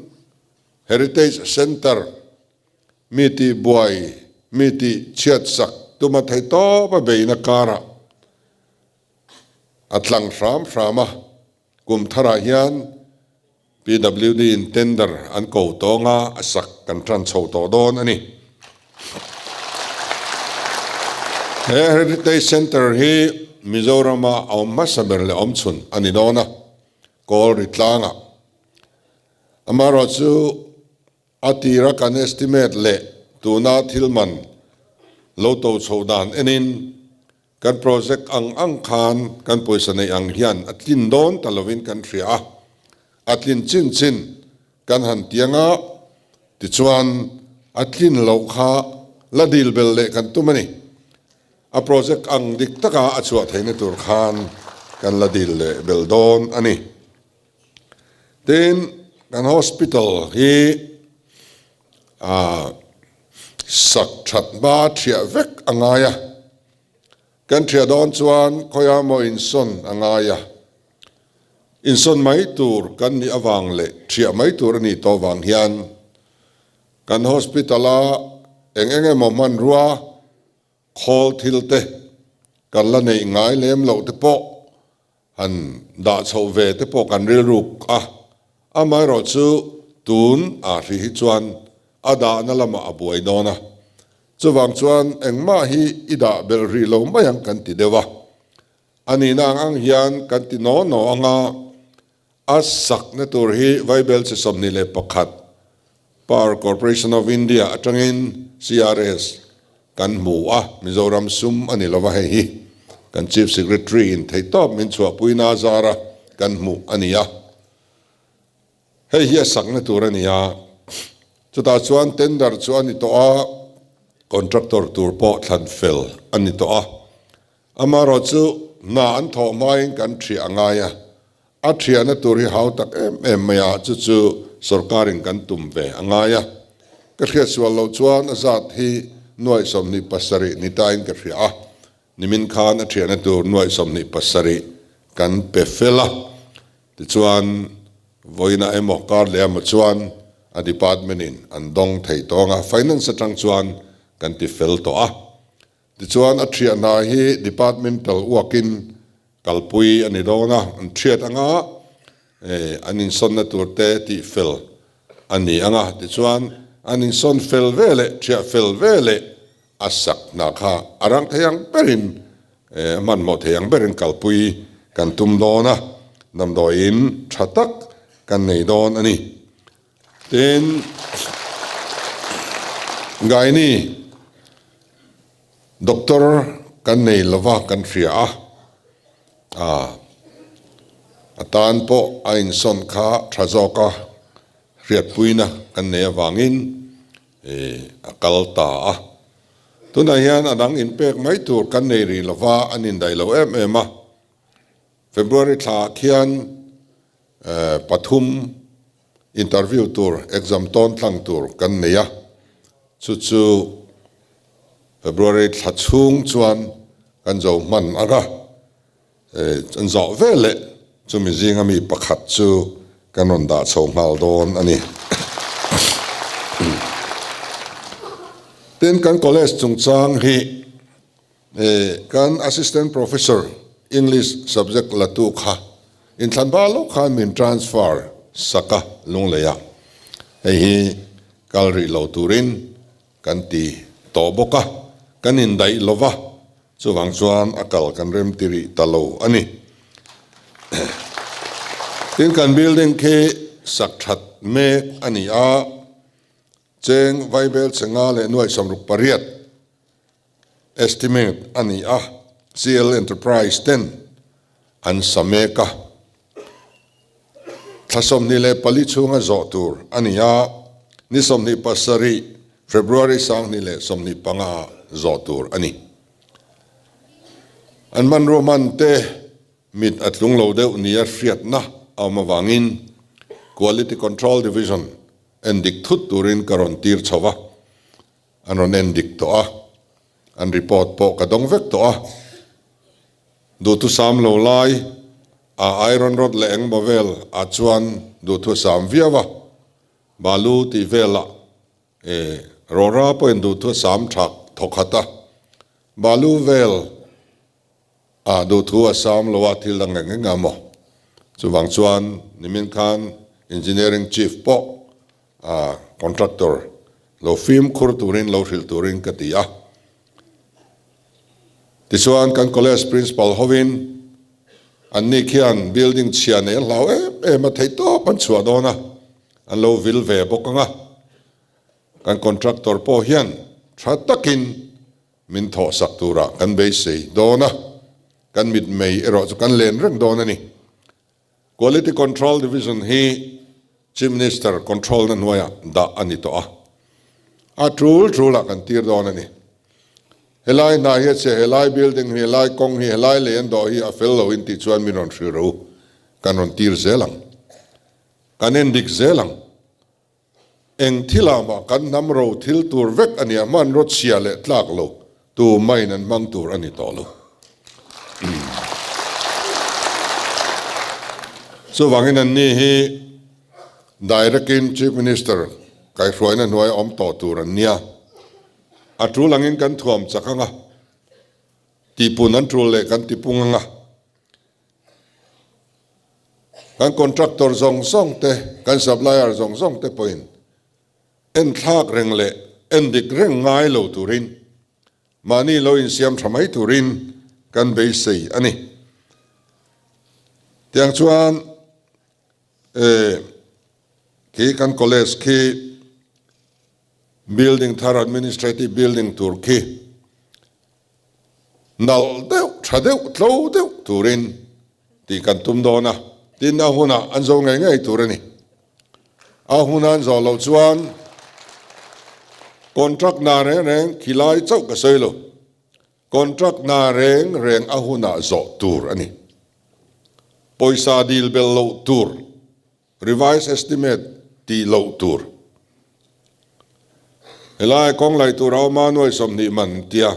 Heritage Centre mi tih buai, mi tih chhiat sak tuma thei tawp a beihna karah a tlang hram hram a, kum tharah hian PWD in tender an ko tawng a, a sak kan tan chho tawh dawn a ni. He Heritage Centre hi Mizorama a awm hmasa ber leh awmchhun a ni dawn a, Kawl ri tlangah. Amaherawhchu a tira kan estimate leh tuna thil man lo to chho dan enin kan project ang ang khan kan pawisa neih ang hian a tlin dawn ta lovin kan hria a, a tlin chin chin kan han tiang a, tichuan a tlin loh kha la dil bel leh kan tum a ni. A project ang dik taka a chhuah theihna tur khan kan la dil leh bel dawn a ni. Tin, kan hospital hi ah sak that hma thiah vek a ngai a. Kan thiah dawn chuan khawiah maw insawn a ngai a. Insawn mai tur kan nih avang leh thiah mai tur a nih tawh vang hian kan hospital a eng eng emaw hmanrua Khawl thil te kan la neih ngai lem loh te pawh han dah chhoh ve te pawh kan rilruk a, amaherawh chu tun ah hrih hi chuan a dahna lamah a buai dawn a, chuvang chuan engmah hi i dah belh rih lo mai ang kan ti deuh a, a nihna ang ang hian kan ti naw naw ang a, A sakna tur hi Vaibelchhe 21 Power Corporation of India atangin CRS kan hmu a, Mizoram sum a ni lova hei hi kan Chief Secretary in theihtawp min chhuahpuina zara kan hmuh a ni a. Hei hi a sakna tur a ni a, chutah chuan tender chu a ni tawh a, contractor tur pawh thlan fel a ni tawh a. Amaherawhchu hna an thawh hmain kan thiah a ngai a, a thiahna tur hi hau tak em em mai a, chu chu sorkarin kan tum ve a ngai a. Ka hriatsual loh chuan a zat hi nuaih 27 ni tain ka hria a, nimin khan a thiahna tur nuaih 27 kan pe fel a, tichuan vawiinah emaw kar leh emaw chuan a department in an dawng thei tawng a, finance atang chuan kan ti fel tawh a. Tichuan a thiah hna hi departmental uakin kalpui a ni dawn a, an thiat anga an insawnna tur te tih fel a ni ang a, tichuan an insawn fel ve leh thiah fel ve leh a sak hna kha a rang thei ang berin a hmanhmawh thei ang berin kalpui kan tum dawn a, damdawiin tha tak kan nei dawn a ni. Tin, Gyne doctor kan nei lova kan hria a, ah a tan pawh a insawn kha tha zawk a, hriatpuina kan nei avangin ih a kal ta a. Tunah hian a dang inpek mai tur kan nei rih lova an indaih lo em em a, February thla ah khian pathum interview tur exam tawn tlang tur kan nei a, chu chu February thla chhung chuan kan zo hman ang a, an zawh veleh chumi zinga mi pakhat chu kan rawn dah chho nghal dawn a ni. Tin, kan college chungchang hi Kan Assistant Professor English subject la tu kha inthlan ba lawk khan min transfer sak a Lunglei ah. Hei hi kal rih lo turin kan ti tawh bawk a, kan indaih lo va, chuvang chuan a kal kan rem ti rih ta lo a ni. Tin kan building khi sak that mek a ni a, cheng Vaibel chenga leh nuaih 68, Estimate a ni a, CL Enterprise ten an sa mek a, thla 24 chhunga zawh tur a ni a, ni 27 February 2025 ah zawh tur a ni. An hmanrua hman te mit a tlung lo deuh nia hriatna a awm avangin Quality Control Division endik thut turin ka rawn tir chho va. An rawn en dik tawh a, an report pawh ka dawng vek tawh a. Duhthusam lo lai a iron rod leh engmaw vel ah chuan duhthusam viau a, balu tih velah e rawra pawhin duhthusam thak thawkhat a, balu vel ah duhthu a sam lo a thil dang eng eng a maw. Chuvang chuan nimin khan engineering chief pawh A contractor lo fimkhur turin lo hrilh turin ka ti a. Tichuan kan college principal hovin anni khian building chhia nei an hlau em em a, theihtawp an chhuah dawn a. an lo vil ve bawk ang a, kan contractor pawh hian tha takin min thawhsak turah kan beisei dawn a, kan mitmei erawh chu kan len reng dawn a ni. Quality Control Division hi Chief Minister control na hnuaiah dah a ni tawh a, a tul tulah kan tir dawn a ni. Helai hna hi a chhe, helai building hi, helai kawng hi, helai lei an dawh hi a fel lo in tih chuan min rawn hrilh ro, kan rawn tir zel ang. Kan en dik zel ang. Eng thilah mah kan hnam ro thil tur vek a nia, hmanraw chhia leh tlak lo tu main an hmang tur a ni tawh lo. Chuvangin an ni hi direct-in Chief Minister kaihhruaina hnuaia awm tawh tur an nia. A tul angin kan thuam chak ang a, tihpun an tul leh kan tipung ang a. Kan contractor zawng zawng te, kan supplier zawng zawng te pawhin enthlak reng leh endik reng ngai lo turin, mahni lo insiam tha mai turin kan beisei a ni. Tiang chuan eh khi kan college khi building thar administrative building tur khi Nalh deuh, tha deuh, tlo deuh turin tih kan tum dawn a, tin a hunah an zo ngei ngei tur a ni. A huna an zawh loh chuan contract hna reng reng khilai chauh ka sawi lo, contract hna reng reng a hunah zawh tur a ni. Pawisa dil bel loh tur. Revised estimate tih loh tur. Helai kawng laih tur a awm a, nuai 20 man an tia,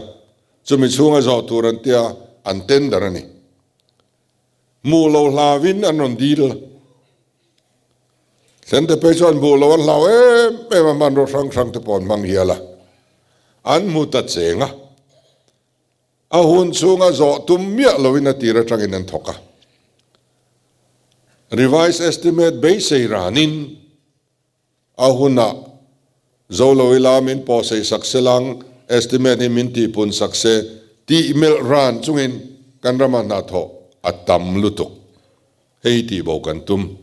chumi chhunga zawh tur an tia, an tender a ni. Hmuh lo hlauin an rawn dil. Thlente phei chuan hmuh lo an hlau em em a, hmanraw hrang hrang te pawh an hmang hial a, an hmu ta cheng a. A hun chhunga zawh tum miah loin a tir atangin an thawk a. Revised estimate beisei ranin a hunah zo lo ila min pawhsei sak se lang, estimate hi min tihpun sak se tih melh ran chungin kan rama hnathawh a tam lutuk. Hei hi tihbo kan tum.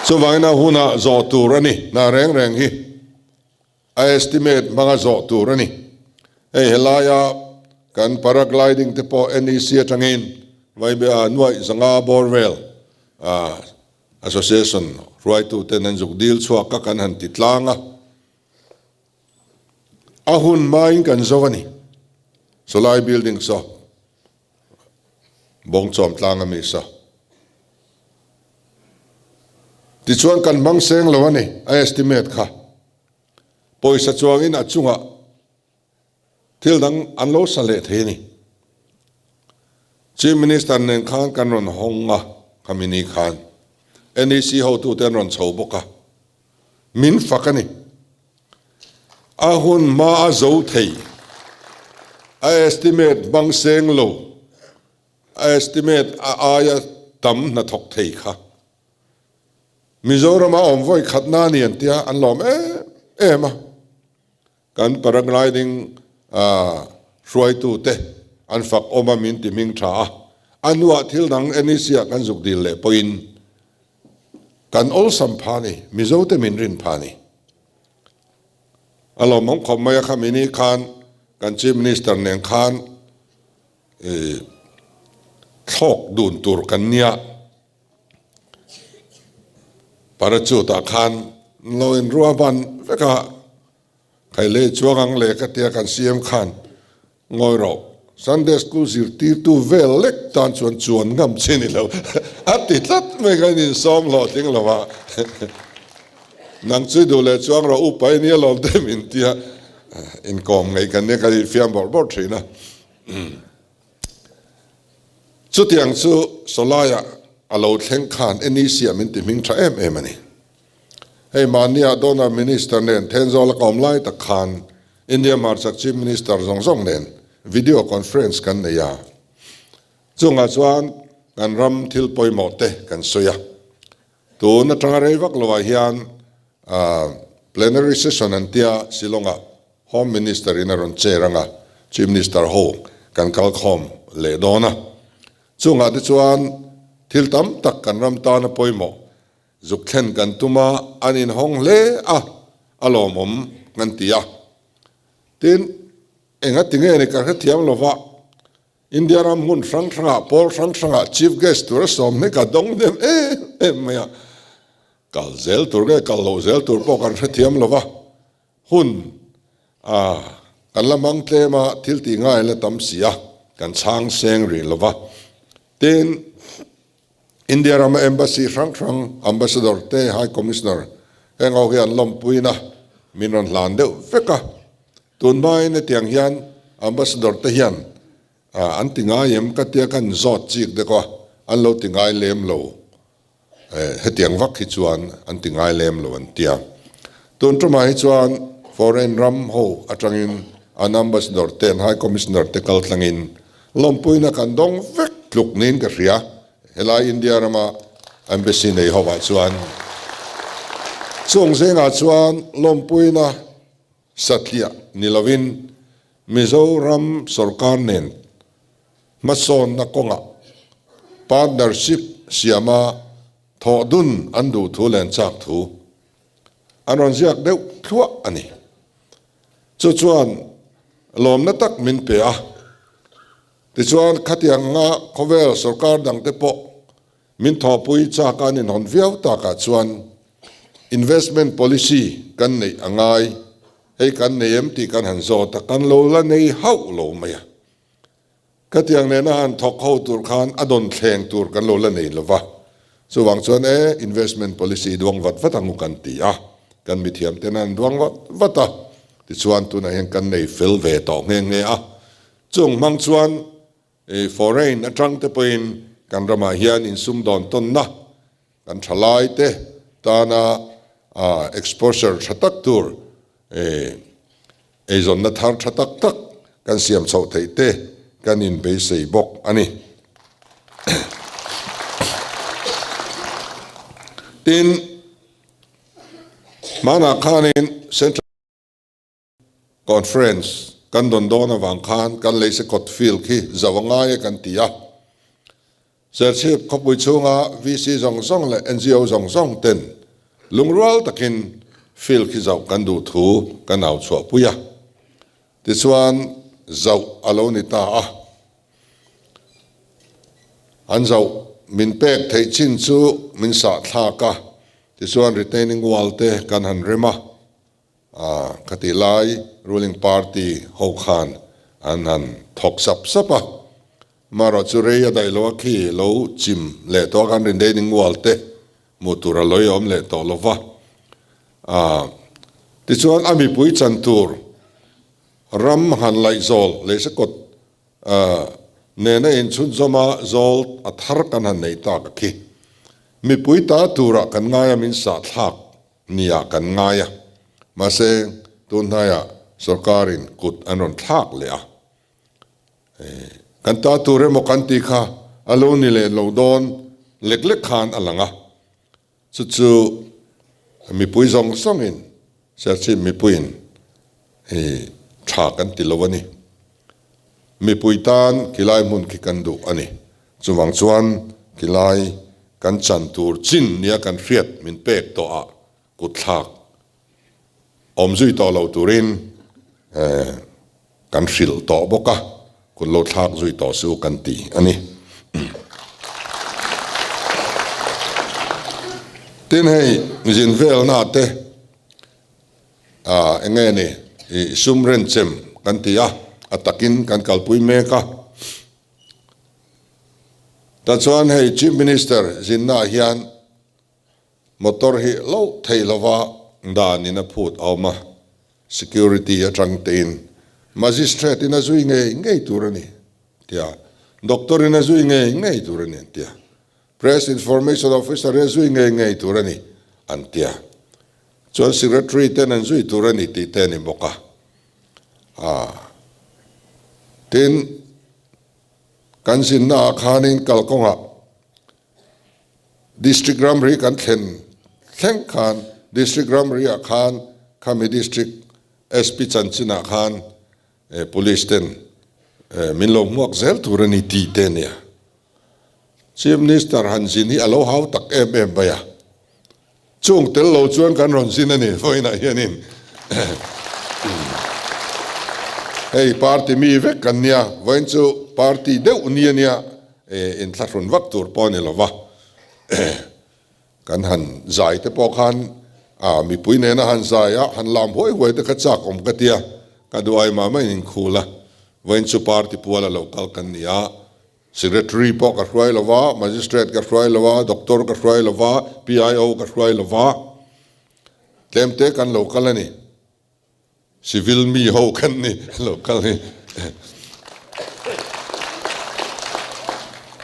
Chuvangin a hunah zawh tur a ni hna reng reng hi. A estimate hmanga zawh tur a ni. Hei helaia kan paragliding te pawh NEC atangin Vaibea nuaih zanga bawr vel association hruaitu ten an zuk dil chhuak a kan han ti tlang a. A hun hmain kan zo a ni. Sawlai building saw Bawngchawm tlang a mi saw. Tichuan kan hmang seng lo a ni, a estimate kha. Pawisa chuangin a chungah thil dang an lo sa leh thei a ni. Chief Minister nen khan kan rawn hawng a, khami ni khan NEC hotute an rawn chho bawk a, min fak a ni. A hun hma a zo thei, a estimate hmang seng lo. A estimate a aia tam hnathawk thei kha Mizorama awm vawi khatna a ni an tia an lawm em em a. Kan paragliding hruaitute an fak awm a min ti hming tha a. A hnuah thil dang NEC ah kan zuk dil leh pawhin kan awlsam pha a ni, Mizote min rin pha a ni. A lawmawm khawp mai a khami ni khan kan Chief Minister nen khan Thlawk dun tur kan nia. Parachute ah khan lo in rua ban vek a, khai lei chuang ang le ka tia kan CM khan ngawi rawh. Sunday school zirtirtu vel lek tan chuan chuan ngam che ni lo a ti tlat mai kha in insawm hlawhtling lo a. Nang chu i duh leh chuang rawh upa i nia lawm te min tia inkawm ngei kan nia kan infiam bawrh bawrh thin a. Chutiang chu Sawlaiah a lo thleng khan NEC ah min ti hming tha em em a ni. Hei mahnia Donor Minister nen Thenzawl a ka awm lai tak khan India hmarchhak Chief Minister zawng zawng nen video conference kan nei a. Chungah chuan kan ram thil pawimawh te kan sawi a. Tun atanga rei vak lovah hian plenary session an tia Shillong-ah Home Minister in a rawn chair anga Chief Minister ho kan kal khawm leh dawn a. Chungah te chuan thil tam tak kan ram tana pawimawh. Zuk thlen kan tum a, an inhawng hle a, a lawmawm kan ti a. Tin, engati nge ni ka hrethiam lova, India ram hmun hrang hrangah, pawl hrang hrangah Chief Guest tura sawm hi ka dawng hnem em em mai a. Kal zel tur nge kal loh zel tur pawh kan hrethiam lova, hun a kan la hmang tlem a, thil tih ngai la tam si a, kan chhang seng rih lova. Tin, India rama Embassy hrang hrang, Ambassador te, High Commissioner heng ho hi an lawmpuina min rawn hlan deuh vek a. Tun hmain hetiang hian Ambassador te hian an ti ngai em ka tia kan zawt chik deuh a, an lo ti ngai lem lo. Hetiang vak hi chuan an ti ngai lem lo an tia. Tun tumah hi chuan foreign ram ho atangin an Ambassador te, an High Commissioner te kal tlangin Lawmpuina kan dawng vek tluk niin ka hria. Helai India rama Embassy nei hovah chuan chung zingah chuan lawmpuina satliah ni lovin Mizoram sorkar nen hmasawnna kawngah partnership siama thawh dun an duh thu leh an chak thu an rawn ziak deuh thluah a ni. Chu chuan lawmna tak min pe a. Tichuan, khatianga khawvel sorkar dangte pawh min thawhpui chak a ninhawn viau takah chuan investment policy kan neih a ngai, hei kan nei em tih kan han zawt a, kan lo la nei hauh lo mai a. Khatiang nena han thawk ho tur khan a dawn thleng tur kan lo la nei lo va, chuvang chuan e investment policy duang vat vat ang u kan ti a, kan mithiam ten an duang vat vat a, tichuan tunah hian kan nei fel ve tawh nghe nghe a, chung hmang chuan foreign atang te pawhin kan ramah hian insumdawn tawnna kan thalai te tana exposure tha tak tur Eizawnna thar tha tak tak kan siam chhoh theih te kan inbeisei bawk a ni. Tin, hmanah khanin Central Conference kan dawn dawn avang khan kan leise kawt field khi zau a ngai e kan ti a. Serchhip khawpui chhunga VC zawng zawng leh NGO zawng zawng ten lungrual takin field khi zauh kan duh thu kan au chhuahpui a. Tichuan zauh a lo ni ta a. An zauh min pek theih chin chu min sah thlak a, tichuan retaining wall te kan han rem a. Khatih lai ruling party ho khan an han thawk sap sap a. Marawh chu rei a daih lo a khi lo chim leh tawh a kan rindein ngual te hmuh tur a lawi awm leh tawh lo va. Tichuan a mipui chan tur ram han laih zawl leh sakawt nena inchhunzawm a zawl a thar kan han neih tak a khi. Mipui ta turah kan ngai a min sahthlak nia kan ngai a. Mahse tun hnaiah sorkarin kut an rawn thlak leh a. Kan ta tur emaw kan tih kha a lo ni leh lo dawn lek lek khan a lang a, chu chu mipui zawng zawngin Serchhip mipuiin hi tha kan ti lo a ni. Mipui tan khilai hmun khi kan duh a ni. Chuvang chuan khilai kan chan tur chin nia kan hriat min pek tawh ah kutthlak awm zui tawh lo turin kan hrilh tawh bawk a, kut lo thlak zui tawh su kan ti a ni. Tin hei zin velna te eng nge ni i sum renchem kan ti a, a takin kan kalpui mek a. Tachuan hei Chief Minister zinnaah hian Motor hi loh theih lova dan in a phut a awm a, security atang tein magistrate in a zui ngei ngei tur a ni tia, doctor in a zui ngei ngei tur a ni an tia, press information officer in a zui ngei ngei tur a ni an tia, chuan secretary ten an zui tur a ni tih te a ni bawk a. Tin, kan zinna ah khanin kalkawngah District ramri kan thlen thleng khan District ramri ah khan khami District SP chanchin ah khan Police ten min lo hmuak zel tur a ni tih te a nia. Chief Minister han zin hi a lo hau tak em em mai a. Chung tel lo chuan kan rawn zin a ni vawiinah hianin hei party mi vek kan nia, vawiin chu party deuh ni a nia, inthlahrun vak tur pawh a ni lo va, kan han zai te pawh khan mipui nena han zai a, han lam huai huai te kha chak awm ka tia, ka duai mah maiin inkhul a, vawiin chu party puala lo kal kan ni a. Secretary pawh ka hruai lo va, Magistrate ka hruai lo va, Doctor ka hruai lo va, PIO ka hruai lo va, tlemte kan lo kal a ni. Civil mi ho kan ni lo kal hi.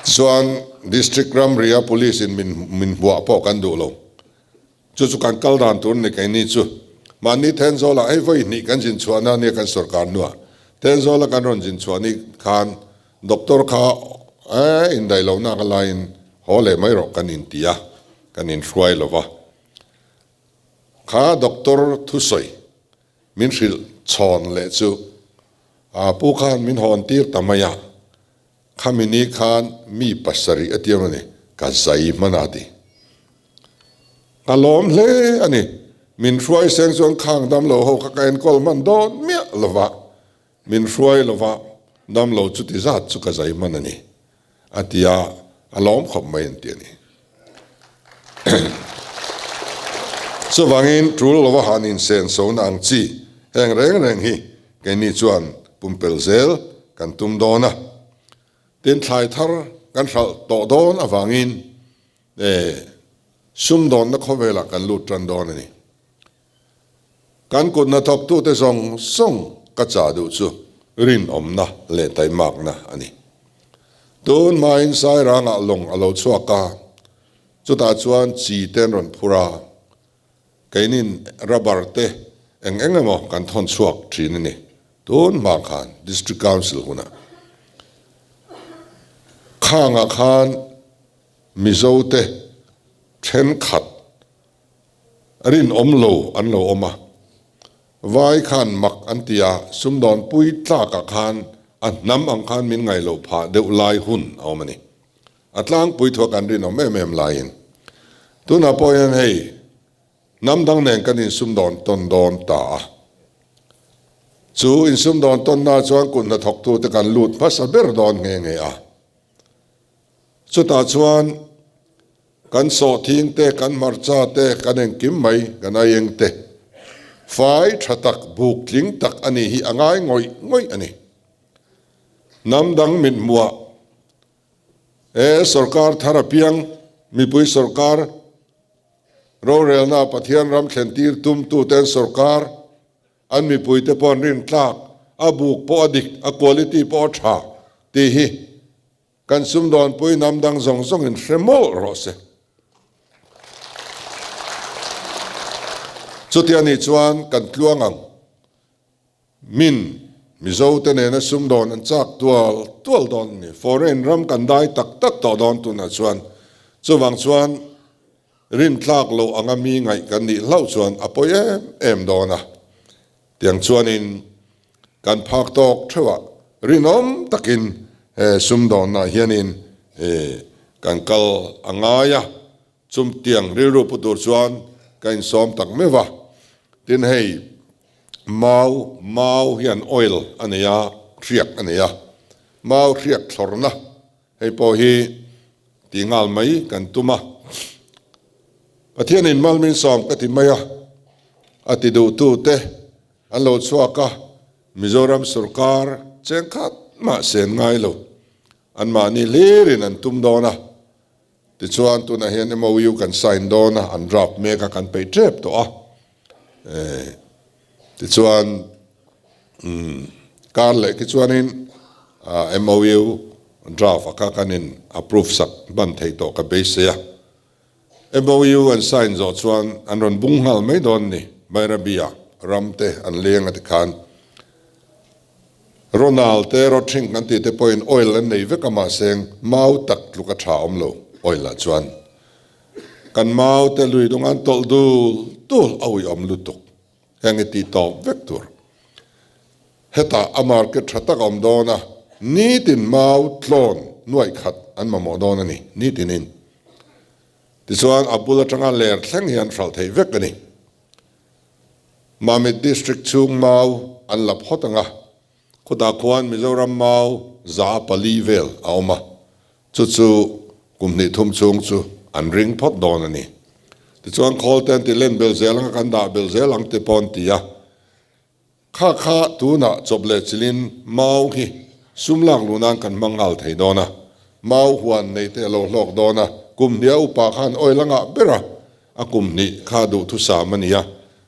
Chuan District ramria Police in min min hmuah pawh kan duh lo. Chu chu kan kal dan tur ni keini chu. Mahni Thenzawl-ah hei vawi hnih kan zin chhuahna ania kan sorkar hnuah. Thenzawl-a kan rawn zin chhuah ni khan doctor kha eh indaih lohna ka laiin haw leh mai rawh kan inti a, kan inhruai lo va. Kha doctor thusawi min hrilh chhawn leh chu a pu khan min hawn tir ta mai a, Khami ni khan mi pasarih a tiam a ni, ka zai hman a ti. Ka lawm hle a ni, min hruai seng chuan khang damlo ho kha ka enkawl hman dawn miah lova, min hruai lova damlo chuti zat chu ka zai hman a ni, a ti a, a lawm khawp mai an ti a ni. Chuvangin tul lova han insenso na ang chi heng reng reng hi keini chuan pumpelh zel kan tum dawn a. Tin, thlai thar kan hralh tawh dawn avangin sumdawnna khawvelah kan lut tan dawn a ni. Kan kut hnathawktute zawng zawng ka chah duh chu rinawmna leh taimakna a ni. Tun hmain Sairangah lawng a lo chhuak a, chutah chuan chi te an rawn phur a, keinin rubber te eng eng emaw kan thawn chhuak thin a ni. Tun hma khan District Council hunah khangah khan Mizote thenkhat Rinawm lo an lo awm a, vai khan mak an ti a, sumdawnpui tlakah khan a hnam ang khan min ngaih loh phah deuh lai hun a awm a ni. A tlangpui thuak an rinawm em em laiin tunah pawh hian hei hnam dang nen kan insumdawn tawn dawn ta a, chu insumdawn tawnna chuan kut hnathawktute kan lut hmasa ber dawn nghe nghe a, chutah chuan Kan sawhthing te, kan hmarcha te, kan engkim mai, kan aieng te. Fai tha tak, buk tling tak a nih hi a ngai ngawih ngawih a ni. Hnam dang mit hmuah e sorkar thar apiang, mipui sorkar, rorelna Pathian ram thlen tir tum tuten sorkar, an mipuite pawh an rintlak, a buk pawh a dik, a quality pawh a tha tih hi Kan sumdawnpui hnam dang zawng zawngin hre mawlh rawh se. Chutia nih chuan kan tluang ang. Min, Mizote nena sumdawn an chak tual tual dawn a ni. Foreign ram kan dai tak tak tawh dawn tunah chuan. Chuvang chuan rintlak loh anga mi ngaih kan nih hlauh chuan a pawi em em dawn a. Tiang chuanin kan phak tawk theuhah rinawm takin he sumdawnah hianin kan kal a ngai a, chumtiang rilru pu tur chuan ka insawm tak meuh va. Tin hei mau, mau hian oil a nei a, hriak a nei a, mau hriak thlawrna hei pawh hi tih nghal mai kan tum a. Pathianin mal min sawm ka ti mai a, a ti duhtute an lo chhuak a, Mizoram sorkar cheng khat mah sen ngai lo, anmahni hlirin an tum dawn a, tichuan tunah hian MOU kan sign dawn a, an draft mek a, kan peih tep tawh a, tichuan kar leh khi chuanin MOU draft a kha kan in approve sak hman theih tawh ka beisei a. MOU an sign zawh chuan an rawn bung nghal mai dawn ni, Bairabi-ah ram te an leng a ti khan. Ronald te Rothring kan tih te pawhin oil an nei vek a mahse mau tak tluk a tha awm lo oil ah chuan. Kan mau te lui dung an tawlh dul dul a uiawm lutuk heng i tih tawp vek tur. Hetah a market tha tak a awm dawn a, nitin mau tlawn nuaih khat an mamawh dawn a ni, nitinin. Tichuan a bul atanga ler thleng hian hralh theih vek a ni. Mamit District chhung mau an la phawt ang a, khutah khuan Mizoram mau 400 vel a awm a, chu chu kum hnih thum chhung chu an ring phawt dawn a ni. Tichuan khawl te an ti len belh zel ang a, kan dah belh zel ang te pawh an ti a. Kha kha tunah chawp leh chilin mau hi sum lak luh nan kan hmang nghal thei dawn a, mau huan nei te a lo hlawk dawn a, kum hnih a upa khan oil a ngah ber a, a kum hnih kha duhthusam a ni a,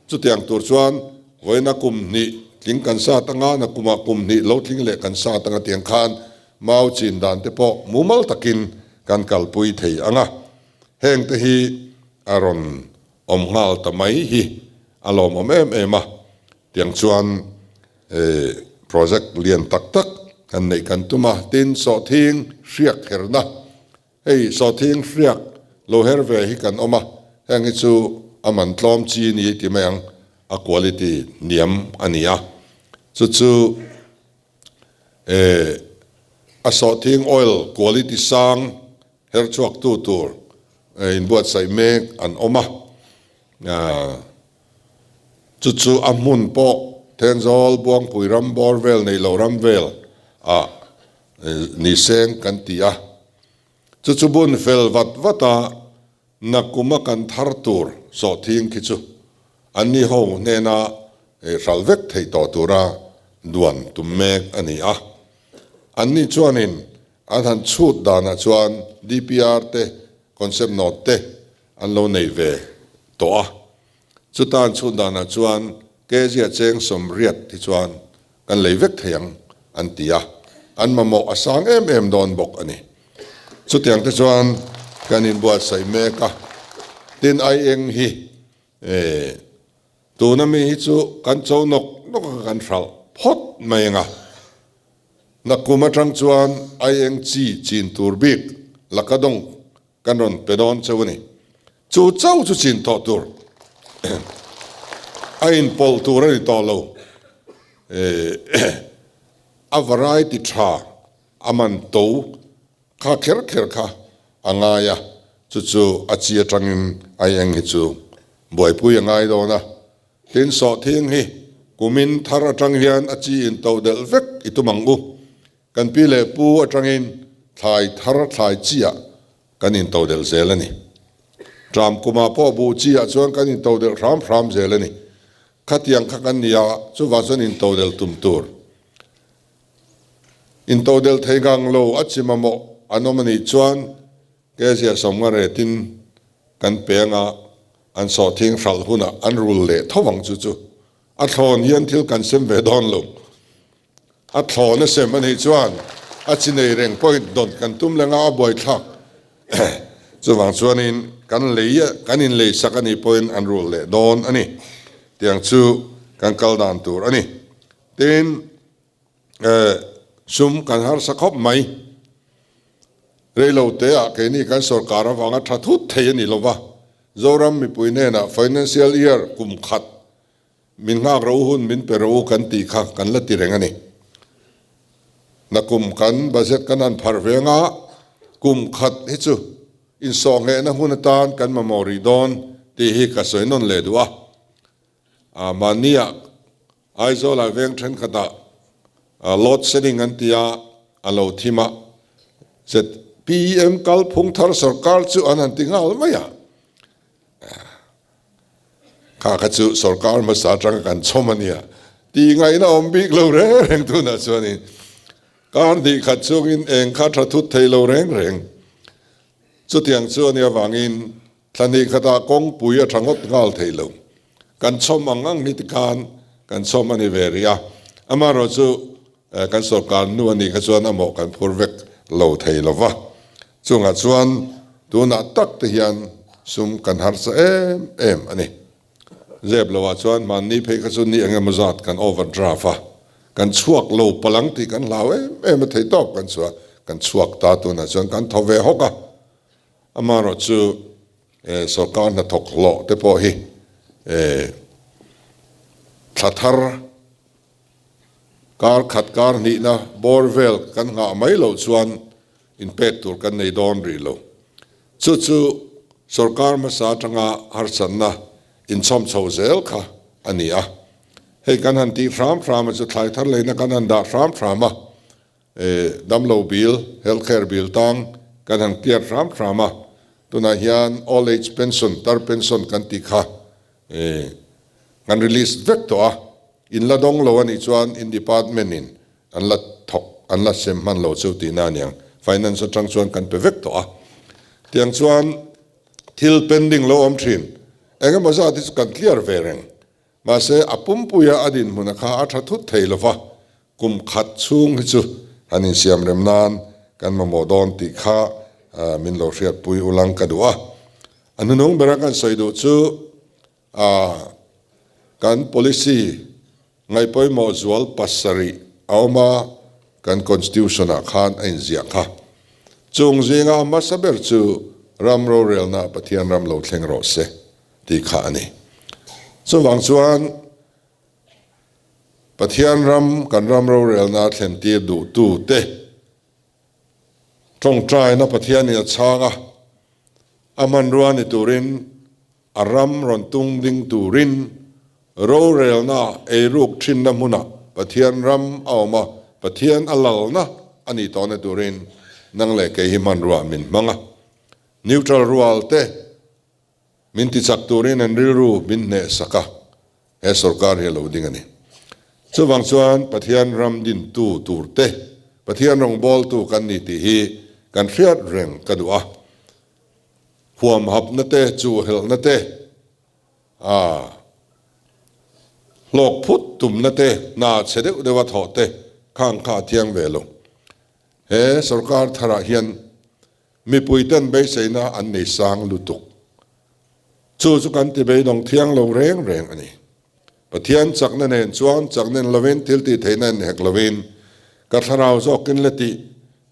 chutiang tur chuan vawiina kum hnih tling kan sat anga na kumah kum hnih lo tling leh kan sat anga tiang khan mau chin dan te pawh mumal takin kan kalpui thei ang a, heng te hi a rawn Awm nghal ta mai hi a lawmawm em em a, tiang chuan project lian tak tak kan neih kan tum a, tin sawhthing hriak herna, hei sawhthing hriak lo her ve hi kan awm a, heng hi chu a man tlawm chi ni ti mai ang, a quality hniam a ni a, chu chu a sawhthing oil quality sang Her chhuaktu tur inbuatsaih mek an awm a, chu chu a hmun pawh Thenzawl, Buangpui ram bawr vel neih loh ram vel ah ni seng kan ti a. Chu chu bun fel vat vat a nakuma kan thar tur sawhthing khi chu anni ho hnena hralh vek theih tawh tura duan tum mek a ni a. Anni chuanin An han chhut danah chuan DPR te concept note te an lo nei ve tawh a, chuta an chhut danah chuan kg a cheng 80 hi chuan kan lei vek thei ang an ti a, an mamawh a sang em em dawn bawk a ni. Chutiang te chuan kan inbuatsaih mek a, tin aieng hi tuna mi hi chu kan cho nawk nawk a kan hralh phawt mai ang a. Nakum atang chuan aieng chi chin tur bik lakadawng kan rawn pe dawn cheu a ni. Chu chauh chu chin tawh tur a inpawlh tur a ni tawh lo. A variety tha a man to kha kher kher kha a ngai a, chu chu a chi atangin aieng hi chu buaipui a ngai dawn a. Tin, sawhthing hi kumin thar atang hian a chi in to delh vek i tum ang u. Kan pi leh pu atangin thlai thar thlai chi ah kan in to delh zel a ni. Tram kumah pawh buh chi ah chuan kan in to delh hram hram zel a ni. Khatiang kha kan ni a, chuvang chuan in to delh tum tur. In to delh thei ngang lo a chi mamawh an awm a nih chuan Kezia 50 retin kan peng a, an sawhthing hralh hunah an rul leh tho ang chu chu. A thlawn hian thil kan sem ve dawn lo. A thlawn a sem a nih chuan a chi nei reng pawhin dawn kan tum leng a, a buaithlak. Chuvang chuanin kan lei a, kan inlei sak a nih pawhin an rul leh dawn a ni. Tiang chu kan kal dan tur a ni. Tin, sum kan harsa khawp mai. Reilo teah keini kan sorkar avanga tha thut thei a ni lova, Zoram mipui hnenah financial year kum khat min nghak ro hun min pe ro kan tih kha kan la ti reng a ni. Nakum kan budget kan han pharh ve anga kum khat hi chu insawhnghehna hun atan kan mamawh rih dawn tih hi ka sawi nawn leh duh a. Mahnia Aizawlah veng thenkhatah load shedding an ti a, a lo thim a, ZPM kalphung thar sorkar chu an han ti nghal mai a. Kha kha chu sorkar hmasa atanga kan chhawm a nia tih ngaihna awm bik lo reng reng tunah chuanin kar hnih khat chungin eng kha tha thut thei lo reng reng. Chutiang chu a nih avangin Thla hnih khatah kawngpui a tha ngawt nghal thei lo. Kan chhawm ang ang hi tikhan kan chhawm a ni ve rih a. Amaherawhchu kan sorkar nu a nih kha chuan a mawh kan phur vek lo thei lo va. Chungah chuan tunah tak te hian sum kan harsa em em a ni. Zep loah chuan hmanni phei kha chu ni eng emaw zat kan overdraft a, kan chhuak lo palang tih kan hlau em em a thei tawp kan chhuah kan chhuak ta tunah chuan kan thaw ve hawk a. Amaherawh chu sorkar hnathawk hlawh te pawh hi thla thar kar khat kar hnihna bawr vel kan nghah mai loh chuan inpek tur kan nei dawn rih lo. Chu chu. Sorkar hmasa atanga harsatna inchhawm chho zel kha a ni a. Hei kan han tih hram hram a chu thlai thar leina kan han dah hram hram a, damlo bill, health care bill tang kan han clear hram hram a. Tunah hian old age pension, tar pension kan tih kha kan release vek tawh a. In la dawng lo a nih chuan in department in an la thawk, an la sem hman lo chu tihna a niang. Finance atang chuan kan pe vek tawh a. Tiang chuan thil pending lo awm thin eng emaw zat hi chu kan clear ve reng. Mahse a pumpuia a dinhmuna kha a tha thut thei lo va, kum khat chhung hi chu han insiam rem nan kan mamawh dawn tih kha min lo hriatpui ulang ka duh a. A hnunung bera kan sawi duh chu A Kan policy ngaihpawimawh zual pasarih a awm a, kan Constitution-ah khan a inziah kha. Chung zinga a hmasa ber chu ram rorelna Pathian ram lo thleng rawh se tih kha a ni. Chuvang chuan Pathian ram kan ram rorelna thlentir duhtute tawngtaina Pathianin a chhang a, a hmanrua ni turin A ram rawn tung ding turin rorelna eiruk thinna hmunah Pathian ram a awm a, Pathian a lalna a nih tawhna turin nang leh kei hi hmanrua min hmang a. Neutral rual te min tichak turin an rilru min hnehsak a, he sorkar hi a lo ding a ni. Chuvang chuan Pathian ram dintu tur te, Pathian rawngbawltu kan ni tih hi kan hriat reng ka duh a. Huamhapna te, chuhhelhna te, a hlawk phut tumna te, hna chhe deuh deuha thawh te khang kha a thiang ve lo. He sorkar tharah hian mipuiten beiseina an nei sang lutuk. Chu chu kan ti beidawng thiang lo reng reng a ni. Pathian chakna nen chuan chakna en lovin, thil tih theihna en hek lovin, ka thlarau zawkin la tih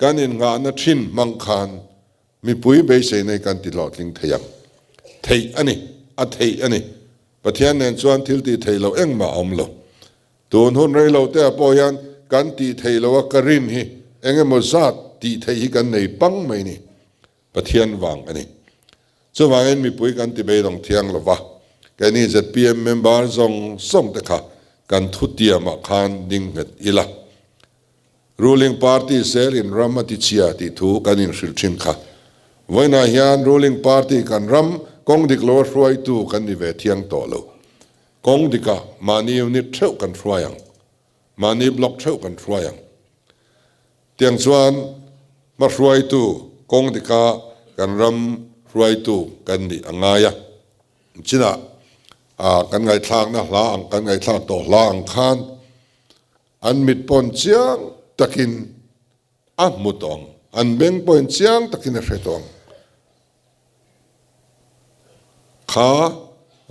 kan innghahna thin hmang khan Mipui beiseina hi kan ti hlawhtling thei ang. Theih a ni, a theih a ni. Pathian nen chuan thil tih theih loh engmah a awm lo. Tun hun rei lo te ah pawh hian kan tih theih loh a ka rin hi eng emaw zat tih theih hi kan nei pang mai ni. Pathian vang a ni. Chuvangin mipui kan ti beidawng thiang lo va, keini zpm member zawng zawng te kha kan thutiam ah khan ding nghet ila. Ruling party zel in ram a ti chhia tih thu kan inhrilh thin kha. Vawiinah hian ruling party kan ram kawng dik lo a hruaitu kan ni ve thiang tawh lo. Kawng dikah mahni unit theuh kan hruai ang. Mahni block theuh kan hruai ang. Tiang chuan hma hruaitu kawng dika kan ram hruaitu kan nih a ngai a. Chinah kan ngaihthlakna hla ang kan ngaihthlak tawh hla ang khan An mit pawn chiang takin a hmu tawh ang, an beng pawhin chiang takin a hre tawh ang. Kha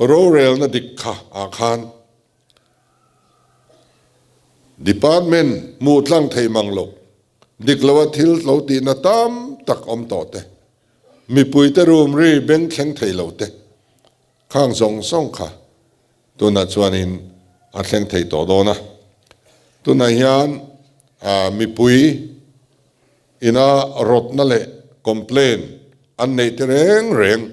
rorelna dik kha ah khan department hmuh tlang thei mang lo, dik loa thil lo tihna tam tak awm tawh te, mipuite room ri beng thleng thei lo te, Khang zawng zawng kha tunah chuanin a thleng thei tawh dawn a. Tunah hian mipui ina rawtna leh complain an neih te reng reng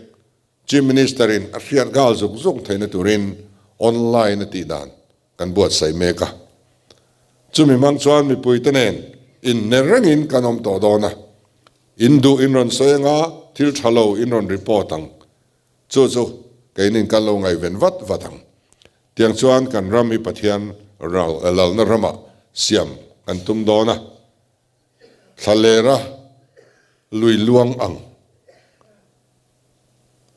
Chief Minister in a hriat nghal zuk zuk theihna turin online a tih dan kan buatsaih mek a. Chumi hmang chuan mipuite nen inhne rengin kan awm tawh dawn a. In duh in rawn sawi anga thil tha lo in rawn report ang. Chu chu keinin kan lo ngaihven vat vat ang. Tiang chuan kan ram hi Pathian lalna ramah siam kan tum dawn a, thlalera lui luang ang,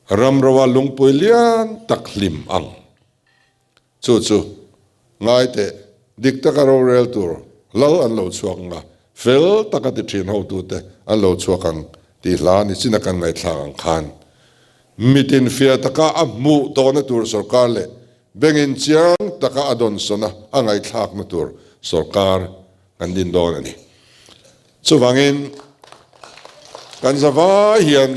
ram roa lungpui lian tak hlim ang. Chu chu, ngai teh, dik taka rorel tur lal an lo chhuak ang a, fel taka ti thin hotute an lo chhuak ang tih hla ni chin a kan ngaihthlak ang khan mitin fiah taka a hmuh tawhna tur sorkar leh bengin chiang taka a dawnsawn a a ngaihthlakna tur sorkar kan din dawn a ni. Chuvangin, kan zavai hian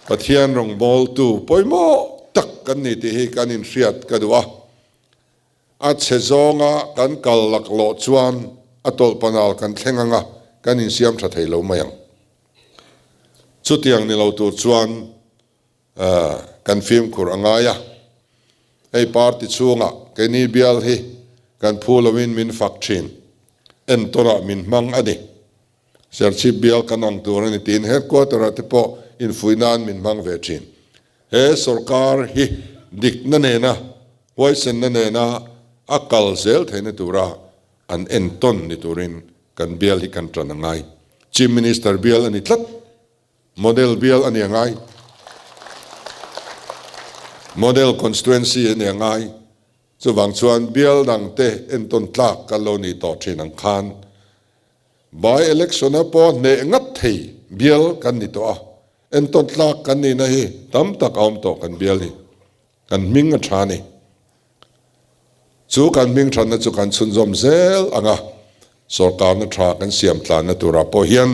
Pathian rawngbawltu pawimawh tak kan ni tih hi kan inhriat ka duh a. A chhe zawnga kan kal laklawh chuan a tawlh panal kan thleng ang a, kan insiam tha thei lo mai ang. Chutiang ni lo tur chuan. Kan fimkhur a ngai a, hei party chhungah keini bial hi kan phu loin min fak thin, entawnah min hmang a ni. Serchhip bial kan ang tur a ni tiin headquarter-ah te pawh infuih nan min hmang ve thin. He sorkar hi dikna nena huaisenna nena a kal zel theihna tura an entawn ni turin kan bial hi kan tan a ngai. Chief Minister bial a ni tlat. Model bial a ni a ngai. Model constituency a ni a ngai. Chuvang chuan bial dangte entawn tlak kan lo nih tawh thin ang khan by election a pawh hneh ngat thei bial kan ni tawh a. Entawn tlak kan nihna hi tam tak a awm tawh kan bial hi. Kan hming a tha a ni. Chu kan hming thatna chu kan chhunzawm zel ang a, sawrkarna tha kan siam tlanna turah pawh hian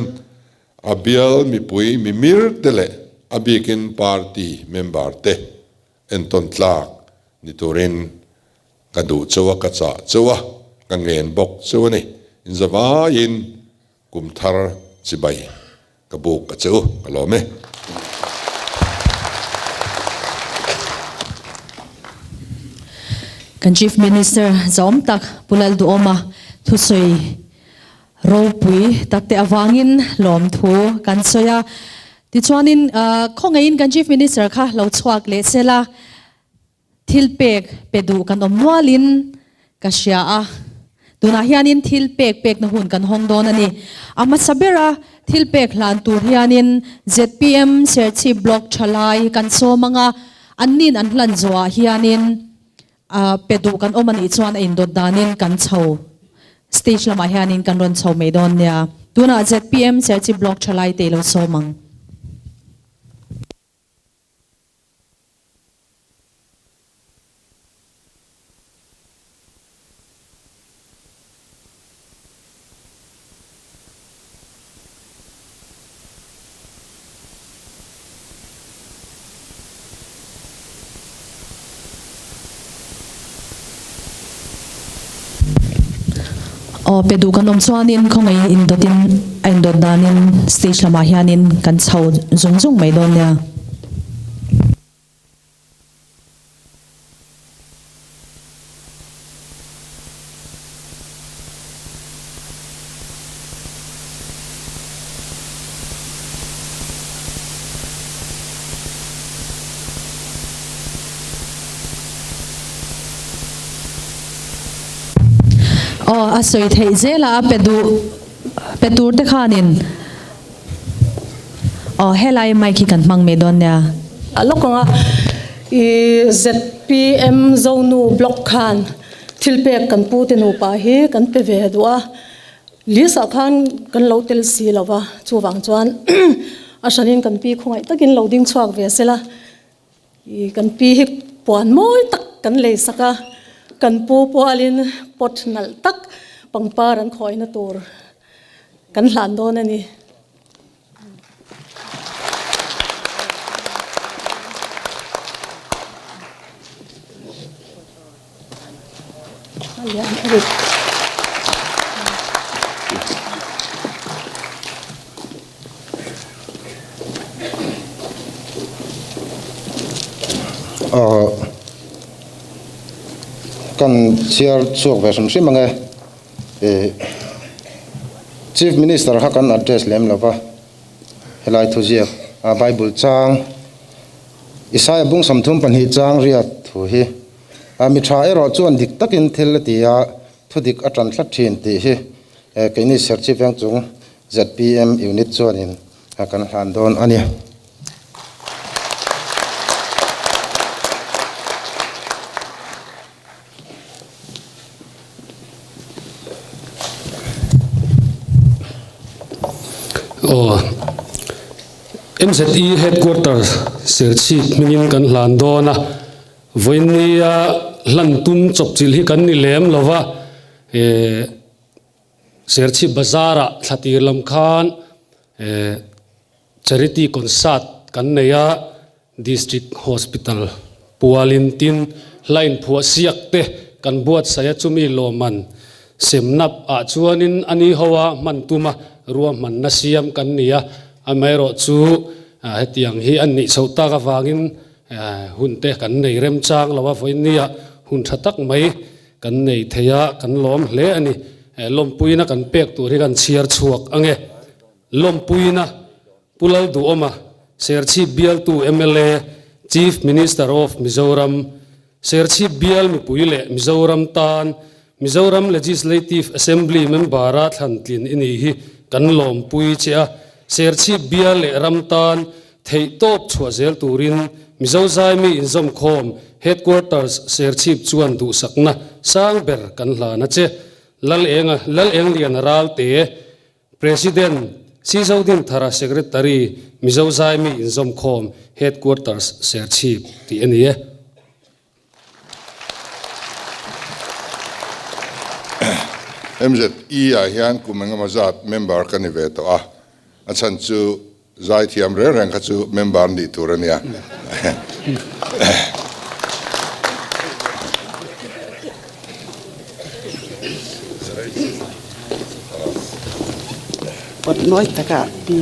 a bial mipui mimir te leh a bikin party member te entawn tlak ni turin ka duh cheu a, ka chah cheu a, ka ngen bawk cheu a ni. Inzavaiin Kum thar chibai ka buk a che u, ka lawm e. Kan Chief Minister zawm tak Pu Lalduhawma thusawi ropui takte avangin lawmthu kan sawi a. Tichuanin khawngaihin kan Chief Minister kha lo chhuak leh sela. Thil pek pe duh kan awm nualin ka hria a, tunah hianin thil pek pekna hun kan hawng dawn a ni. A hmasa bera thil pek hlan tur hianin zpm Serchhip Block thalai kan sawm ang a, annin an hlan zawhah hianin pe duh kan awm a nih chuan a indawt danin kan chho stage lamah hianin kan rawn chho mai dawn nia. Tunah zpm Serchhip Block thalai te i lo sawm ang. Aw pe duh kan awm chuanin khawngaihin indawtin a indawt danin stage lamah hianin kan chho zung zung mai dawn nia. Aw a sawi theih zel a a pe duh pe tur te khanin aw helai mic hi kan hmang mai dawn nia. A lawk ang a i zpm Zonu block khan thil pek kan pu te nupa hi kan pe ve duh a. List ah khan kan lo tel si lo va, chuvang chuan a hranin kan pi khawngaih takin lo ding chhuak ve sela, ih kan pi hi puan mawi tak kan lei sak a, kan pu pualin pot nalh tak pangpar an khawihna tur kan hlan dawn a ni. Kan chhiar chhuak ve hrim hrim ang e. Chief Minister kha kan address lem lo va, helai thuziak a Bible chang Isaiah bung 32 chang riat thu hi a mi tha erawh chuan dik takin thil a ti a, thu dik a tan thlat thin tih hi keini Serchhip veng chung zpm unit chuanin kan hlan dawn a ni. Aw MZE Headquarter Serchhip hmingin kan hlan dawn a, vawinia hlan tum chawpchilh hi kan ni lem lo va, eh Serchhip Bazar-ah thla tir lam khan eh Charity Concert kan nei a, District Hospital pualin tin line phuah siak te kan buatsaih a, chumi lawmman semnap ah chuanin a ni ho a hman tuma ruahmanna siam kan ni a, amaherawhchu. Hetiang hi an nih chhoh tak avangin hun te kan nei remchang lo a, vawiinnia hun tha tak mai kan nei thei a, kan lawm hle a ni. Lawmpuina kan pek tur hi kan chhiar chhuak ang e. Lawmpuina Pu Lalduhawma, Serchhip bialtu mla, Chief Minister of Mizoram, Serchhip bial mipui leh Mizoram tan Mizoram Legislative Assembly member-a thlan tlin i nih hi kan lawmpui che a, Serchhip bial leh ram tan theihtawp chhuah zel turin Mizo Zaimi inzawmkhawm Headquarters Serchhip chuan duhsakna sang ber kan hlan a che. Lal Enga, Lal Engliana Ralte, President, Sizodin Thara Secretary, Mizo Zaimi inzawmkhawm Headquarters Serchhip tih a ni e. MZE ah hian kum engemaw zat member ka ni ve tawh a, a chhan chu zaithiam reng reng kha chu member nih tur a nia. Pawt nawi takah pi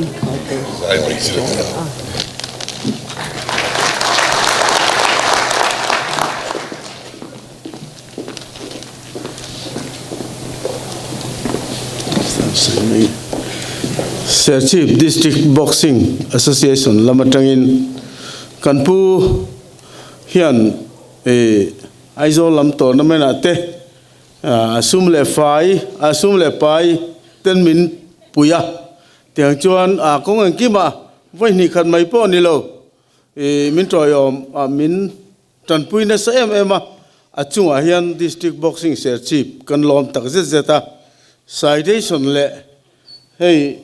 Serchhip District Boxing Association lam atangin kan pu hian Aizawl lam tournament ah te A sum leh fai, a sum leh pai ten min pui a, tiang chuan a kawng engkim a vawi hnih khat mai pawh ni lo, ih min tawiawm a min tanpui nasa em em a, a chungah hian District Boxing Serchhip kan lawm tak zet zet a, citation leh hei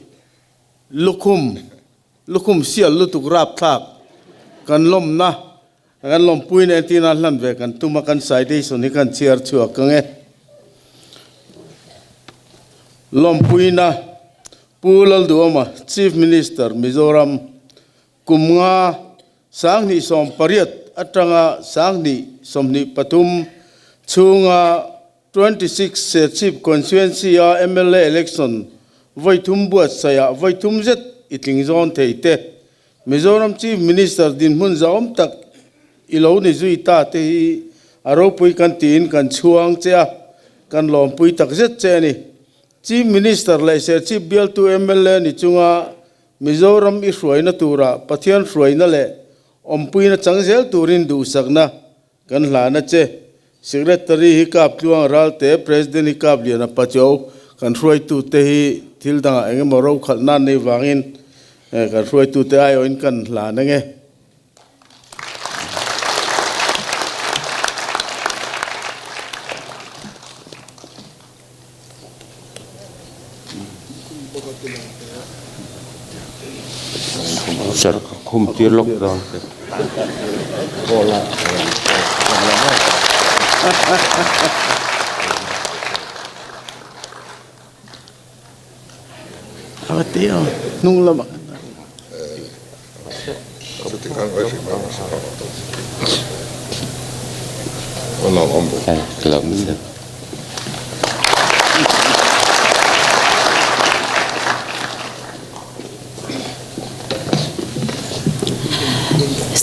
lukhum, lukhum sial lutuk rapthlak kan lawmna Kan lawmpui nen tina hlan ve kan tum a, kan citation hi kan chhiar chhuak ang e. Lawmpuina Pu Lalduhoma, Chief Minister, Mizoram, kum nga 2018 atanga 2023 chhunga 26 Serchhip Constituency-a mla election vawi thum buatsaihah vawi thum zet i tling zawn thei te, Mizoram Chief Minister dinhmun zahawm tak i lo ni zui ta te hi a ropui kan tiin kan chhuang che a, kan lawmpui tak zet che a ni. Chief Minister leh Serchhip bialtu mla ni chunga Mizoram i hruaina turah Pathian hruaina leh awmpuina chang zel turin duhsakna Kan hlana che. Secretary hi kap tluang Ralte, President hi kap Liana Pachuau, kan hruaitute hi thil dangah eng emaw ro khalh nan nei vangin kan hruaitute aiawhin kan hlan ange.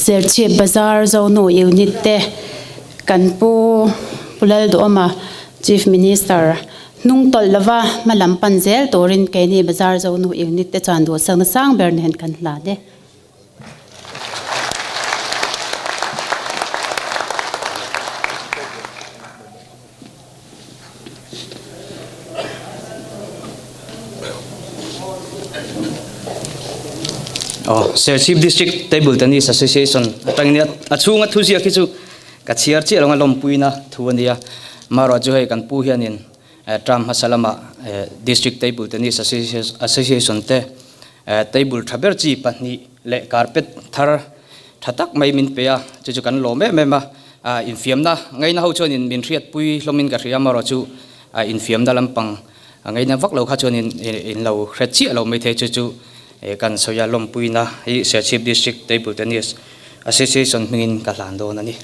Serchhip Bazar Zonu Unit te kan pu Pu Lalduhawma Chief Minister hnung tawlh lova hma lam pan zel turin keini Bazar Zonu Unit te chuan duhsakna sang ber nen kan hlan e. Aw, Serchhip District Table Tennis Association atangin a chhunga thu ziak hi chu ka chhiar chiah lo a lawmpuina thu a nia. Marawh chu hei kan pu hianin term hmasa lamah District Table Tennis Association te table tha ber chi pahnih leh carpet thar tha tak mai min pe a, chu chu kan lawm em em a. Infiamna ngaina ho chuanin min hriatpui hlawmin ka hria amarawh chu infiamna lampang ngaina vak lo kha chuanin in lo hre chiah lo maithei chu chu kan sawi a lawmpuina hi Serchhip District Table Tennis Association hmingin ka hlan dawn a ni.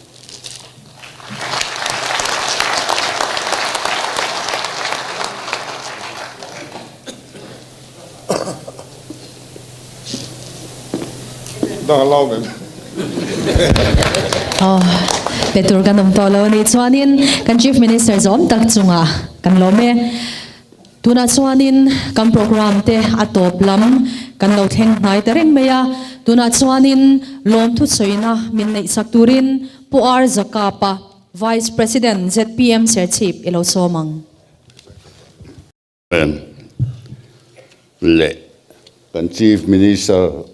Dang a lawm em? Aw, pe tur kan awm tawh lo a nih chuanin kan Chief Minister zawm tak chungah kan lawm e. Tunah chuanin kan programme te a tawp lam kan lo thleng hnai ta reng mai a. Tunah chuanin lawmthu sawina min neih sak turin Pu R Zakapa, Vice President zpm Serchhip i lo sawm ang. Em leh kan Chief Minister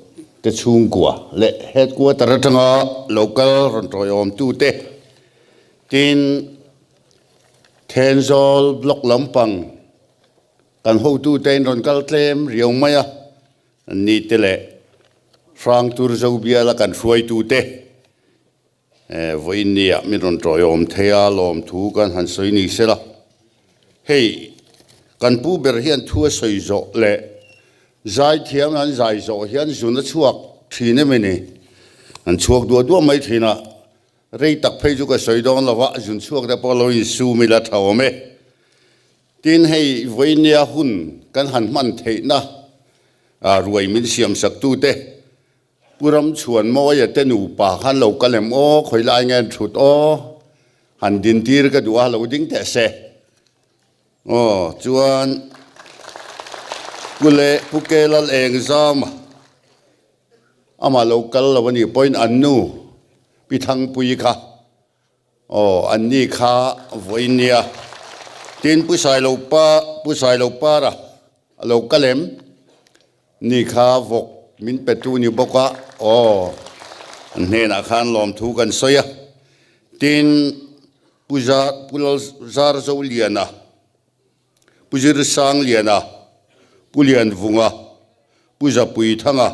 te chhungkua leh Headquarter atanga local rawn tawiawmtute tin Thenzawl Block lampang kan hotute in rawn kal tlem riau mai a, ni te leh Hrangtur Zobiala kan hruaitute Vawiin nia min rawn tawiawm thei a, lawmthu kan han sawi ni sela. Hei, kan pu ber hian thu a sawi zawh leh zaithiam an zai zawh hian zun a chhuak thin em ni? An chhuak duah duah mai thin a, rei tak phei chu ka sawi dawn lo va, zun chhuak te pawh lo insum ila tha awm e. Tin, hei vawiin nia hun kan han hman theihna ruai min siamsak tute, Pu Ramchhuanmawia te nupa khan lo kal em aw, khawi lai nge an thut aw, han din tir ka duh a, lo ding teh se. Aw, chuan Pu leh Pu Kelal Engzama amah lo kal lo a nih pawhin an nu Pi Thangpuii kha Aw, an ni kha vawiin nia. Tin, Pu Sailopa, Pu Sailopara a lo kal em? Ni kha vawk min petu ni bawk a, aw, an hnenah khan lawmthu kan sawi a. Tin, Pu Za, Pu Lalzarzoliana, Pu Zirsangliana, Pu Lianvunga, Pu Zapuithanga,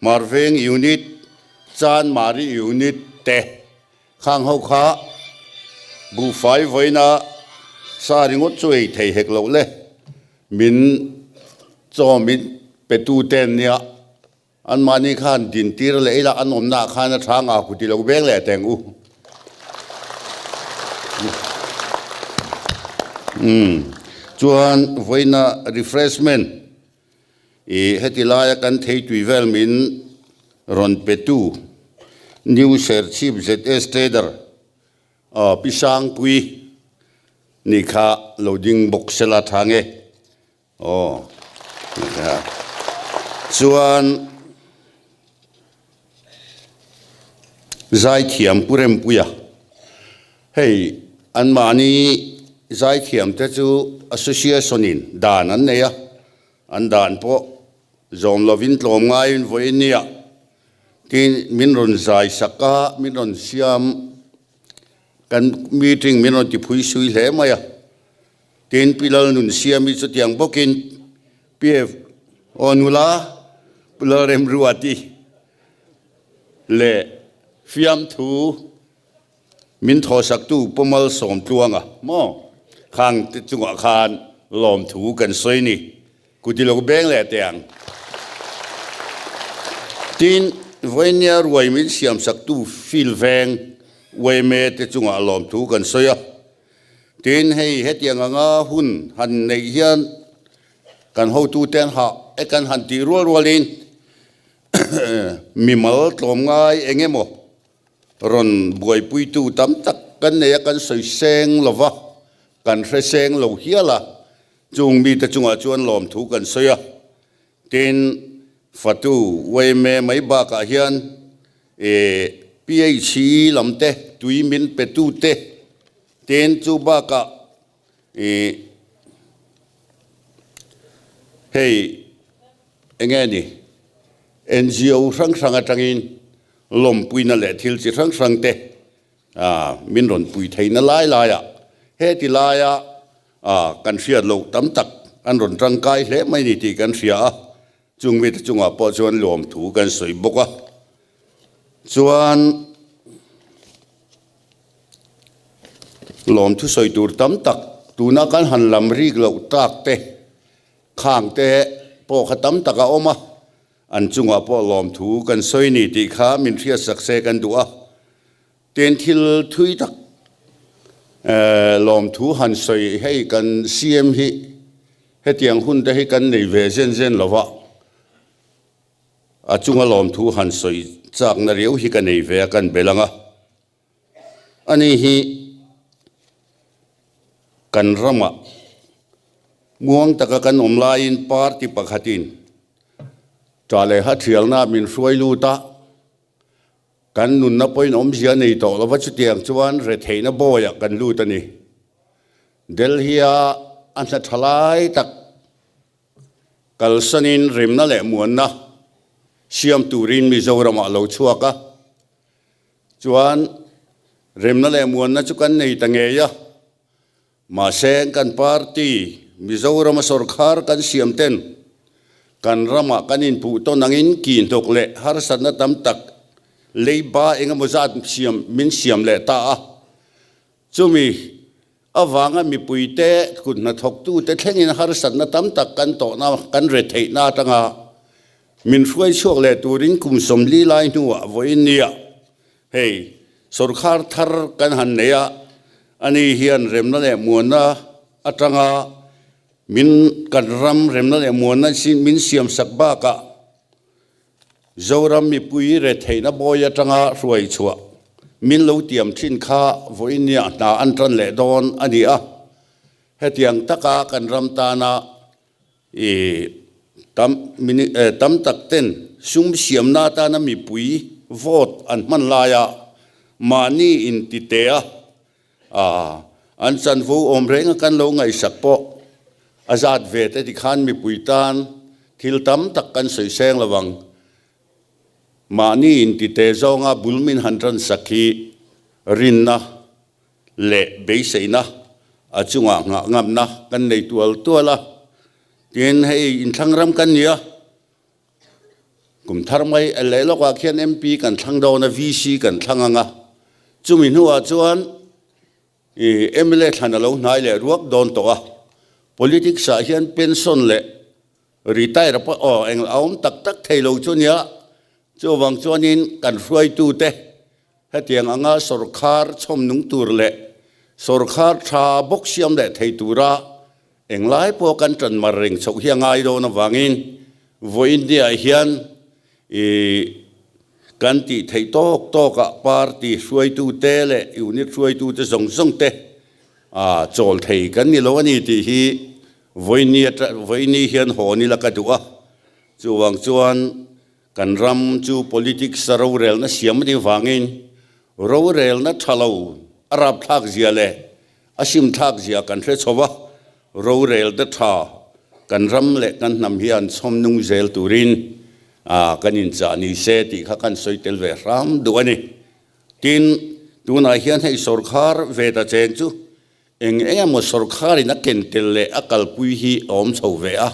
Marveng Unit, Chanmari Unit te khang ho kha buhfai vawiina sa ringawt chu ei thei hek loh le, min chaw min petu ten nia anmahni khan dintir leh ila an awmna ah khan a tha nga ku ti lo veng leh teng u. Umm chuan vawiina refreshment. I heti laia kan theitui vel min rawn petu New Serchhip ZS Trader Pi Sangpui ni kha lo ding bawk sela tha nge aw chuan Zaithiam Pu Rempuia hei anmahni zaithiamte chu association in dan an nei a. An dan pawh zawm lovin tlawm ngaiin vawi nia tin min rawn zai sak a, min rawn siam kan meeting min rawn tiphui sui hle mai a. Tin Pi Lalnunsiami chutiang bawkin PF aw nula Pu Lalremruati leh fiamthu Min thawhsaktu Pu Malsawmtluanga maw khang te chungah khan lawmthu kan sawi ni, kuti lo beng leh teh ang. Tin, vawinia ruai min siamsaktu Phil Veng Uaime te chungah lawmthu kan sawi a. Tin, hei hetiang anga hun han neih hian kan hotute an hah e kan han tih rual rualin mimal tlawmngai eng emaw Rawn buaipuitu tam tak kan nei a, kan sawi seng lo va, kan hre seng lo hial a, chung mite chungah chuan lawmthu kan sawi a. Tin, fatu yma mai bakah hian PHE lam te, tui min petu te, tin chu bakah hei eng nge ni NGO hrang hrang atangin lawmpuina leh thil chi hrang hrang te min rawn pui theihna lai laiah heti laia kan hriat loh tam tak an rawn tangkai hle mai ni tih kan hria a, chung mite chungah pawh chuan lawmthu kan sawi bawk a. Chuan lawmthu sawi tur tam tak tuna kan han lam rik loh tak te khang te pawh kha tam tak a awm a. An chungah pawh lawmthu kan sawi ni tih kha min hriatsak se kan duh a, tin thil thui tak lawmthu han sawi hei kan CM hi hetiang hun te hi kan nei ve zen zen lo va. A chunga lawmthu han sawi chakna riau hi ka nei ve a, kan bel ang a. Ani hi kan ramah muang taka kan awm laiin party pakhatin tah leh ha thialna min hruai lut a, kan nunna pawhin awmzia nei tawh lova chutiang chuan retheihna bawiah kan lut a ni. Delhi-a a hna tha lai tak Kalsanin remna leh muanna siam turin Mizoramah a lo chhuak a, chuan remna leh muanna chu kan nei ta ngei a, mahse kan party Mizorama sawrkhar kan siam ten kan ramah kan inpuh tawn angin kihhnawk leh harsatna tam tak leiba engemaw zat siam min siam leh ta a, Chumi avanga mipuite kut hnathawktute thlengin harsatna tam tak kan tawhna kan re theihna atanga min hruai chhuak leh turin kum 40 lai hnuah vawiin nia hei sawrkhar thar kan han nei a, ani hian remna leh muanna atanga min kan ram remna leh muanna min siamsak bakah Zoram mipui retheihna bawi atanga hruai chhuah min lo tiam thin kha vawinia hna an tan leh dawn a ni a. Hetiang taka kan ram tana i tam tam tak ten sum siamna atana mipui vote an hman laia mahni intitea an chanvo awm renga kan lo ngaihsak pawh a zat ve te tikhan mipui tan thil tam tak kan sawi seng lo ang. Mahni intite zawnga bul min han tan sak hi rinna leh beiseina a chungah nghah ngamna kan nei tual tual a. Tin, hei inthlang ram kan ni a, Kum thar mai leh lawkah khian MP kan thlang dawn a, VC kan thlang ang a, chumi hnuah chuan ih mla thlan a lo hnai leh ruak dawn tawh a, politics ah hian pension leh retire pawh aw eng a awm tak tak thei lo chu nia, chuvang chuanin kan hruaitute hetiang anga sawrkhar chhawmnung tur leh sawrkhar tha bawk siam leh thei tura Englai pawh kan ṭan mar reng chhoh hi a ngai dawn avangin vawiin niah hian ih kan tih theih tawk tawkah party hruaitute leh unit hruaitute zawng zawng te ah chawl thei kan ni lo a ni tih hi vawiin ni ata vawiin ni hian hawn ila ka duh a. Chuvang chuan kan ram chu politics a rorelna siam a nih vangin rorelna ṭha lo a rapthlak zia leh A simthlak zia kan hre chho a, rorel te tha kan ram leh kan hnam hian chhawm nung zel turin kan inchah ni se tih kha kan sawi tel ve hram duh a ni. Tin, tunah hian hei sawrkhar ve ta cheng chu eng eng emaw sawrkharin a ken tel leh a kalpui hi a awm chho ve a.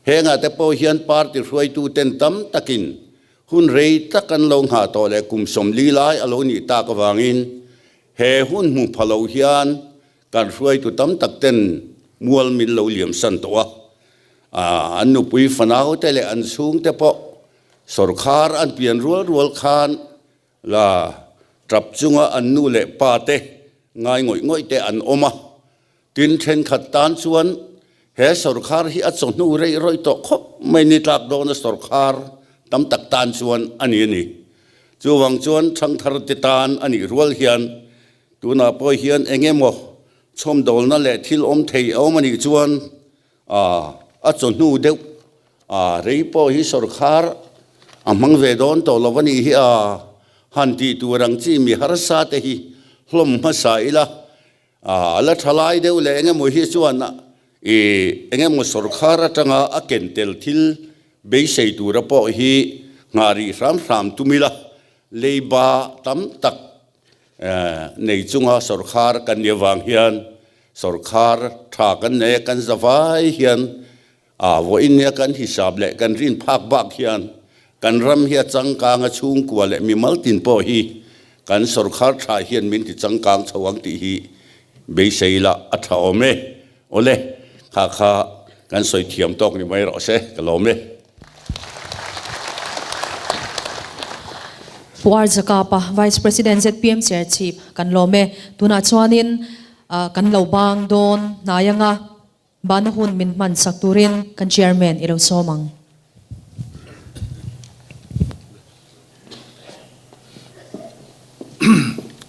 Hengah te pawh hian party hruaituten tam takin hun rei tak an lo nghah tawh leh kum 40 lai a lo nih tak avangin He hun hmu pha lo hian kan hruaitu tam tak ten mual min lo liam san tawh a, an nupui fanaute leh an chhungte pawh sawrkhar an pian rual rual khan la tap chunga an nu leh pa te ngai ngawih ngawih te an awm a, tin thenkhat tan chuan he sawrkhar hi a chawhnu reih rawih tawh khawp mai ni tlak dawna sawrkhar tam tak tan chuan a ni a ni. Chuvang chuan thangthar te tan a nih rual hian tunah pawh hian eng emaw chhawmdawlna leh thil awm thei a awm a nih chuan a chawhnu deuh a rei pawh hi sawrkhar a hmang ve dawn tawh lo a nih hi a han tih tur ang chi mi harsa te hi hlawm hmasa ila a la tha lai deuh leh eng emaw hi chuan i eng emaw sawrkhar atanga a ken tel thil beisei tura pawh hi nghah rih hram hram tum ila leiba tam tak nei chunga sawrkhar kan nih avang hian sawrkhar tha kan nei a kan zavai hian a vawiin nia kan hisap leh kan rin phak bak hian kan ram hi a changkang a chhungkua leh mimal tin pawh hi kan sawrkhar tha hian min ti changkang chho ang tih hi beisei la a tha awm e. Awle, kha kha kan sawi thiam tawk ni mai rawh se, ka lawm e. Pu R Zakapa, Vice President zpm Serchhip kan lawm e. Tunah chuanin kan lo bang dawn hnai anga. Bana hun min hman sak turin kan Chairman i lo sawm ang.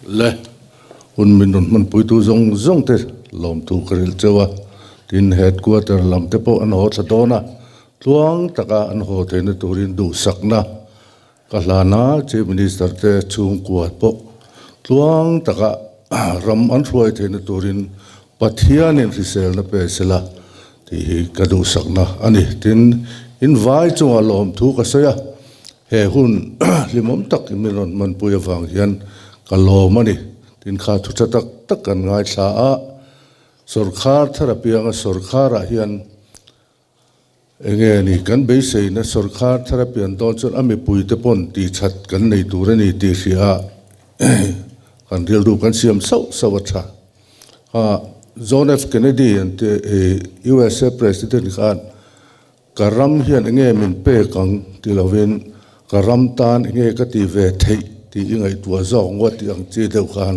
Le hun min rawn hmanpuitu zawng zawng te lawmthu ka rilh cheu a, tin headquarter lam te pawh an haw thla dawn a, tluang taka an haw theihna turin duhsakna ka hlan a, Chief Minister te chhungkua pawh tluang taka ram an hruai theihna turin Pathianin hriselna pe sela tih hi ka duhsakna a ni. Tin, in vai chungah lawmthu ka sawi a, he hun hlimawm tak min rawn hmanpui avang hian ka lawm a ni. Tin, kha thu tha tak tak kan ngaithla a, sawrkhar thar apianga sawrkharah hian Enge ni, kan beiseina sawrkhar thar a pian dawn chuan a mipuite pawn tihchat kan nei tur a ni tih hria a, kan rilru kan siam sauh sauh a tha. Ha, John F. Kennedy an ti i USA President khan ka ram hian enge min pek ang ti lovin ka ram tan enge ka ti ve theih tih i ngaihtuah zawk ngawt tih ang chi deuh khan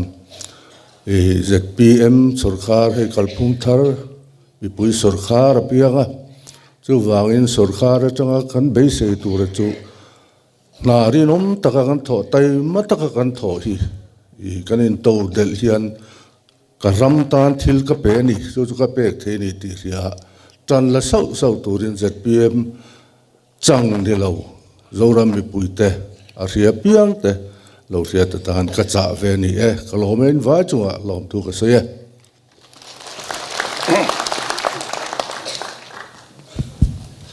i zpm sawrkhar hei kalphung thar Mipui sawrkhar a piang a, chuvangin sawrkhar atanga kan beisei tura chu hna rinawm taka kan thawh, taima taka kan thawh hi ih kan into delh hian ka ram tan thil ka pe a ni, chu chu ka pek thei a ni tih hria a, tan la sauh sauh turin zpm chang ni lo Zoram mipuite a hria piang te lo hriat atan ka chah ve a ni e, ka lawm e, in vai chungah lawmthu ka sawi e.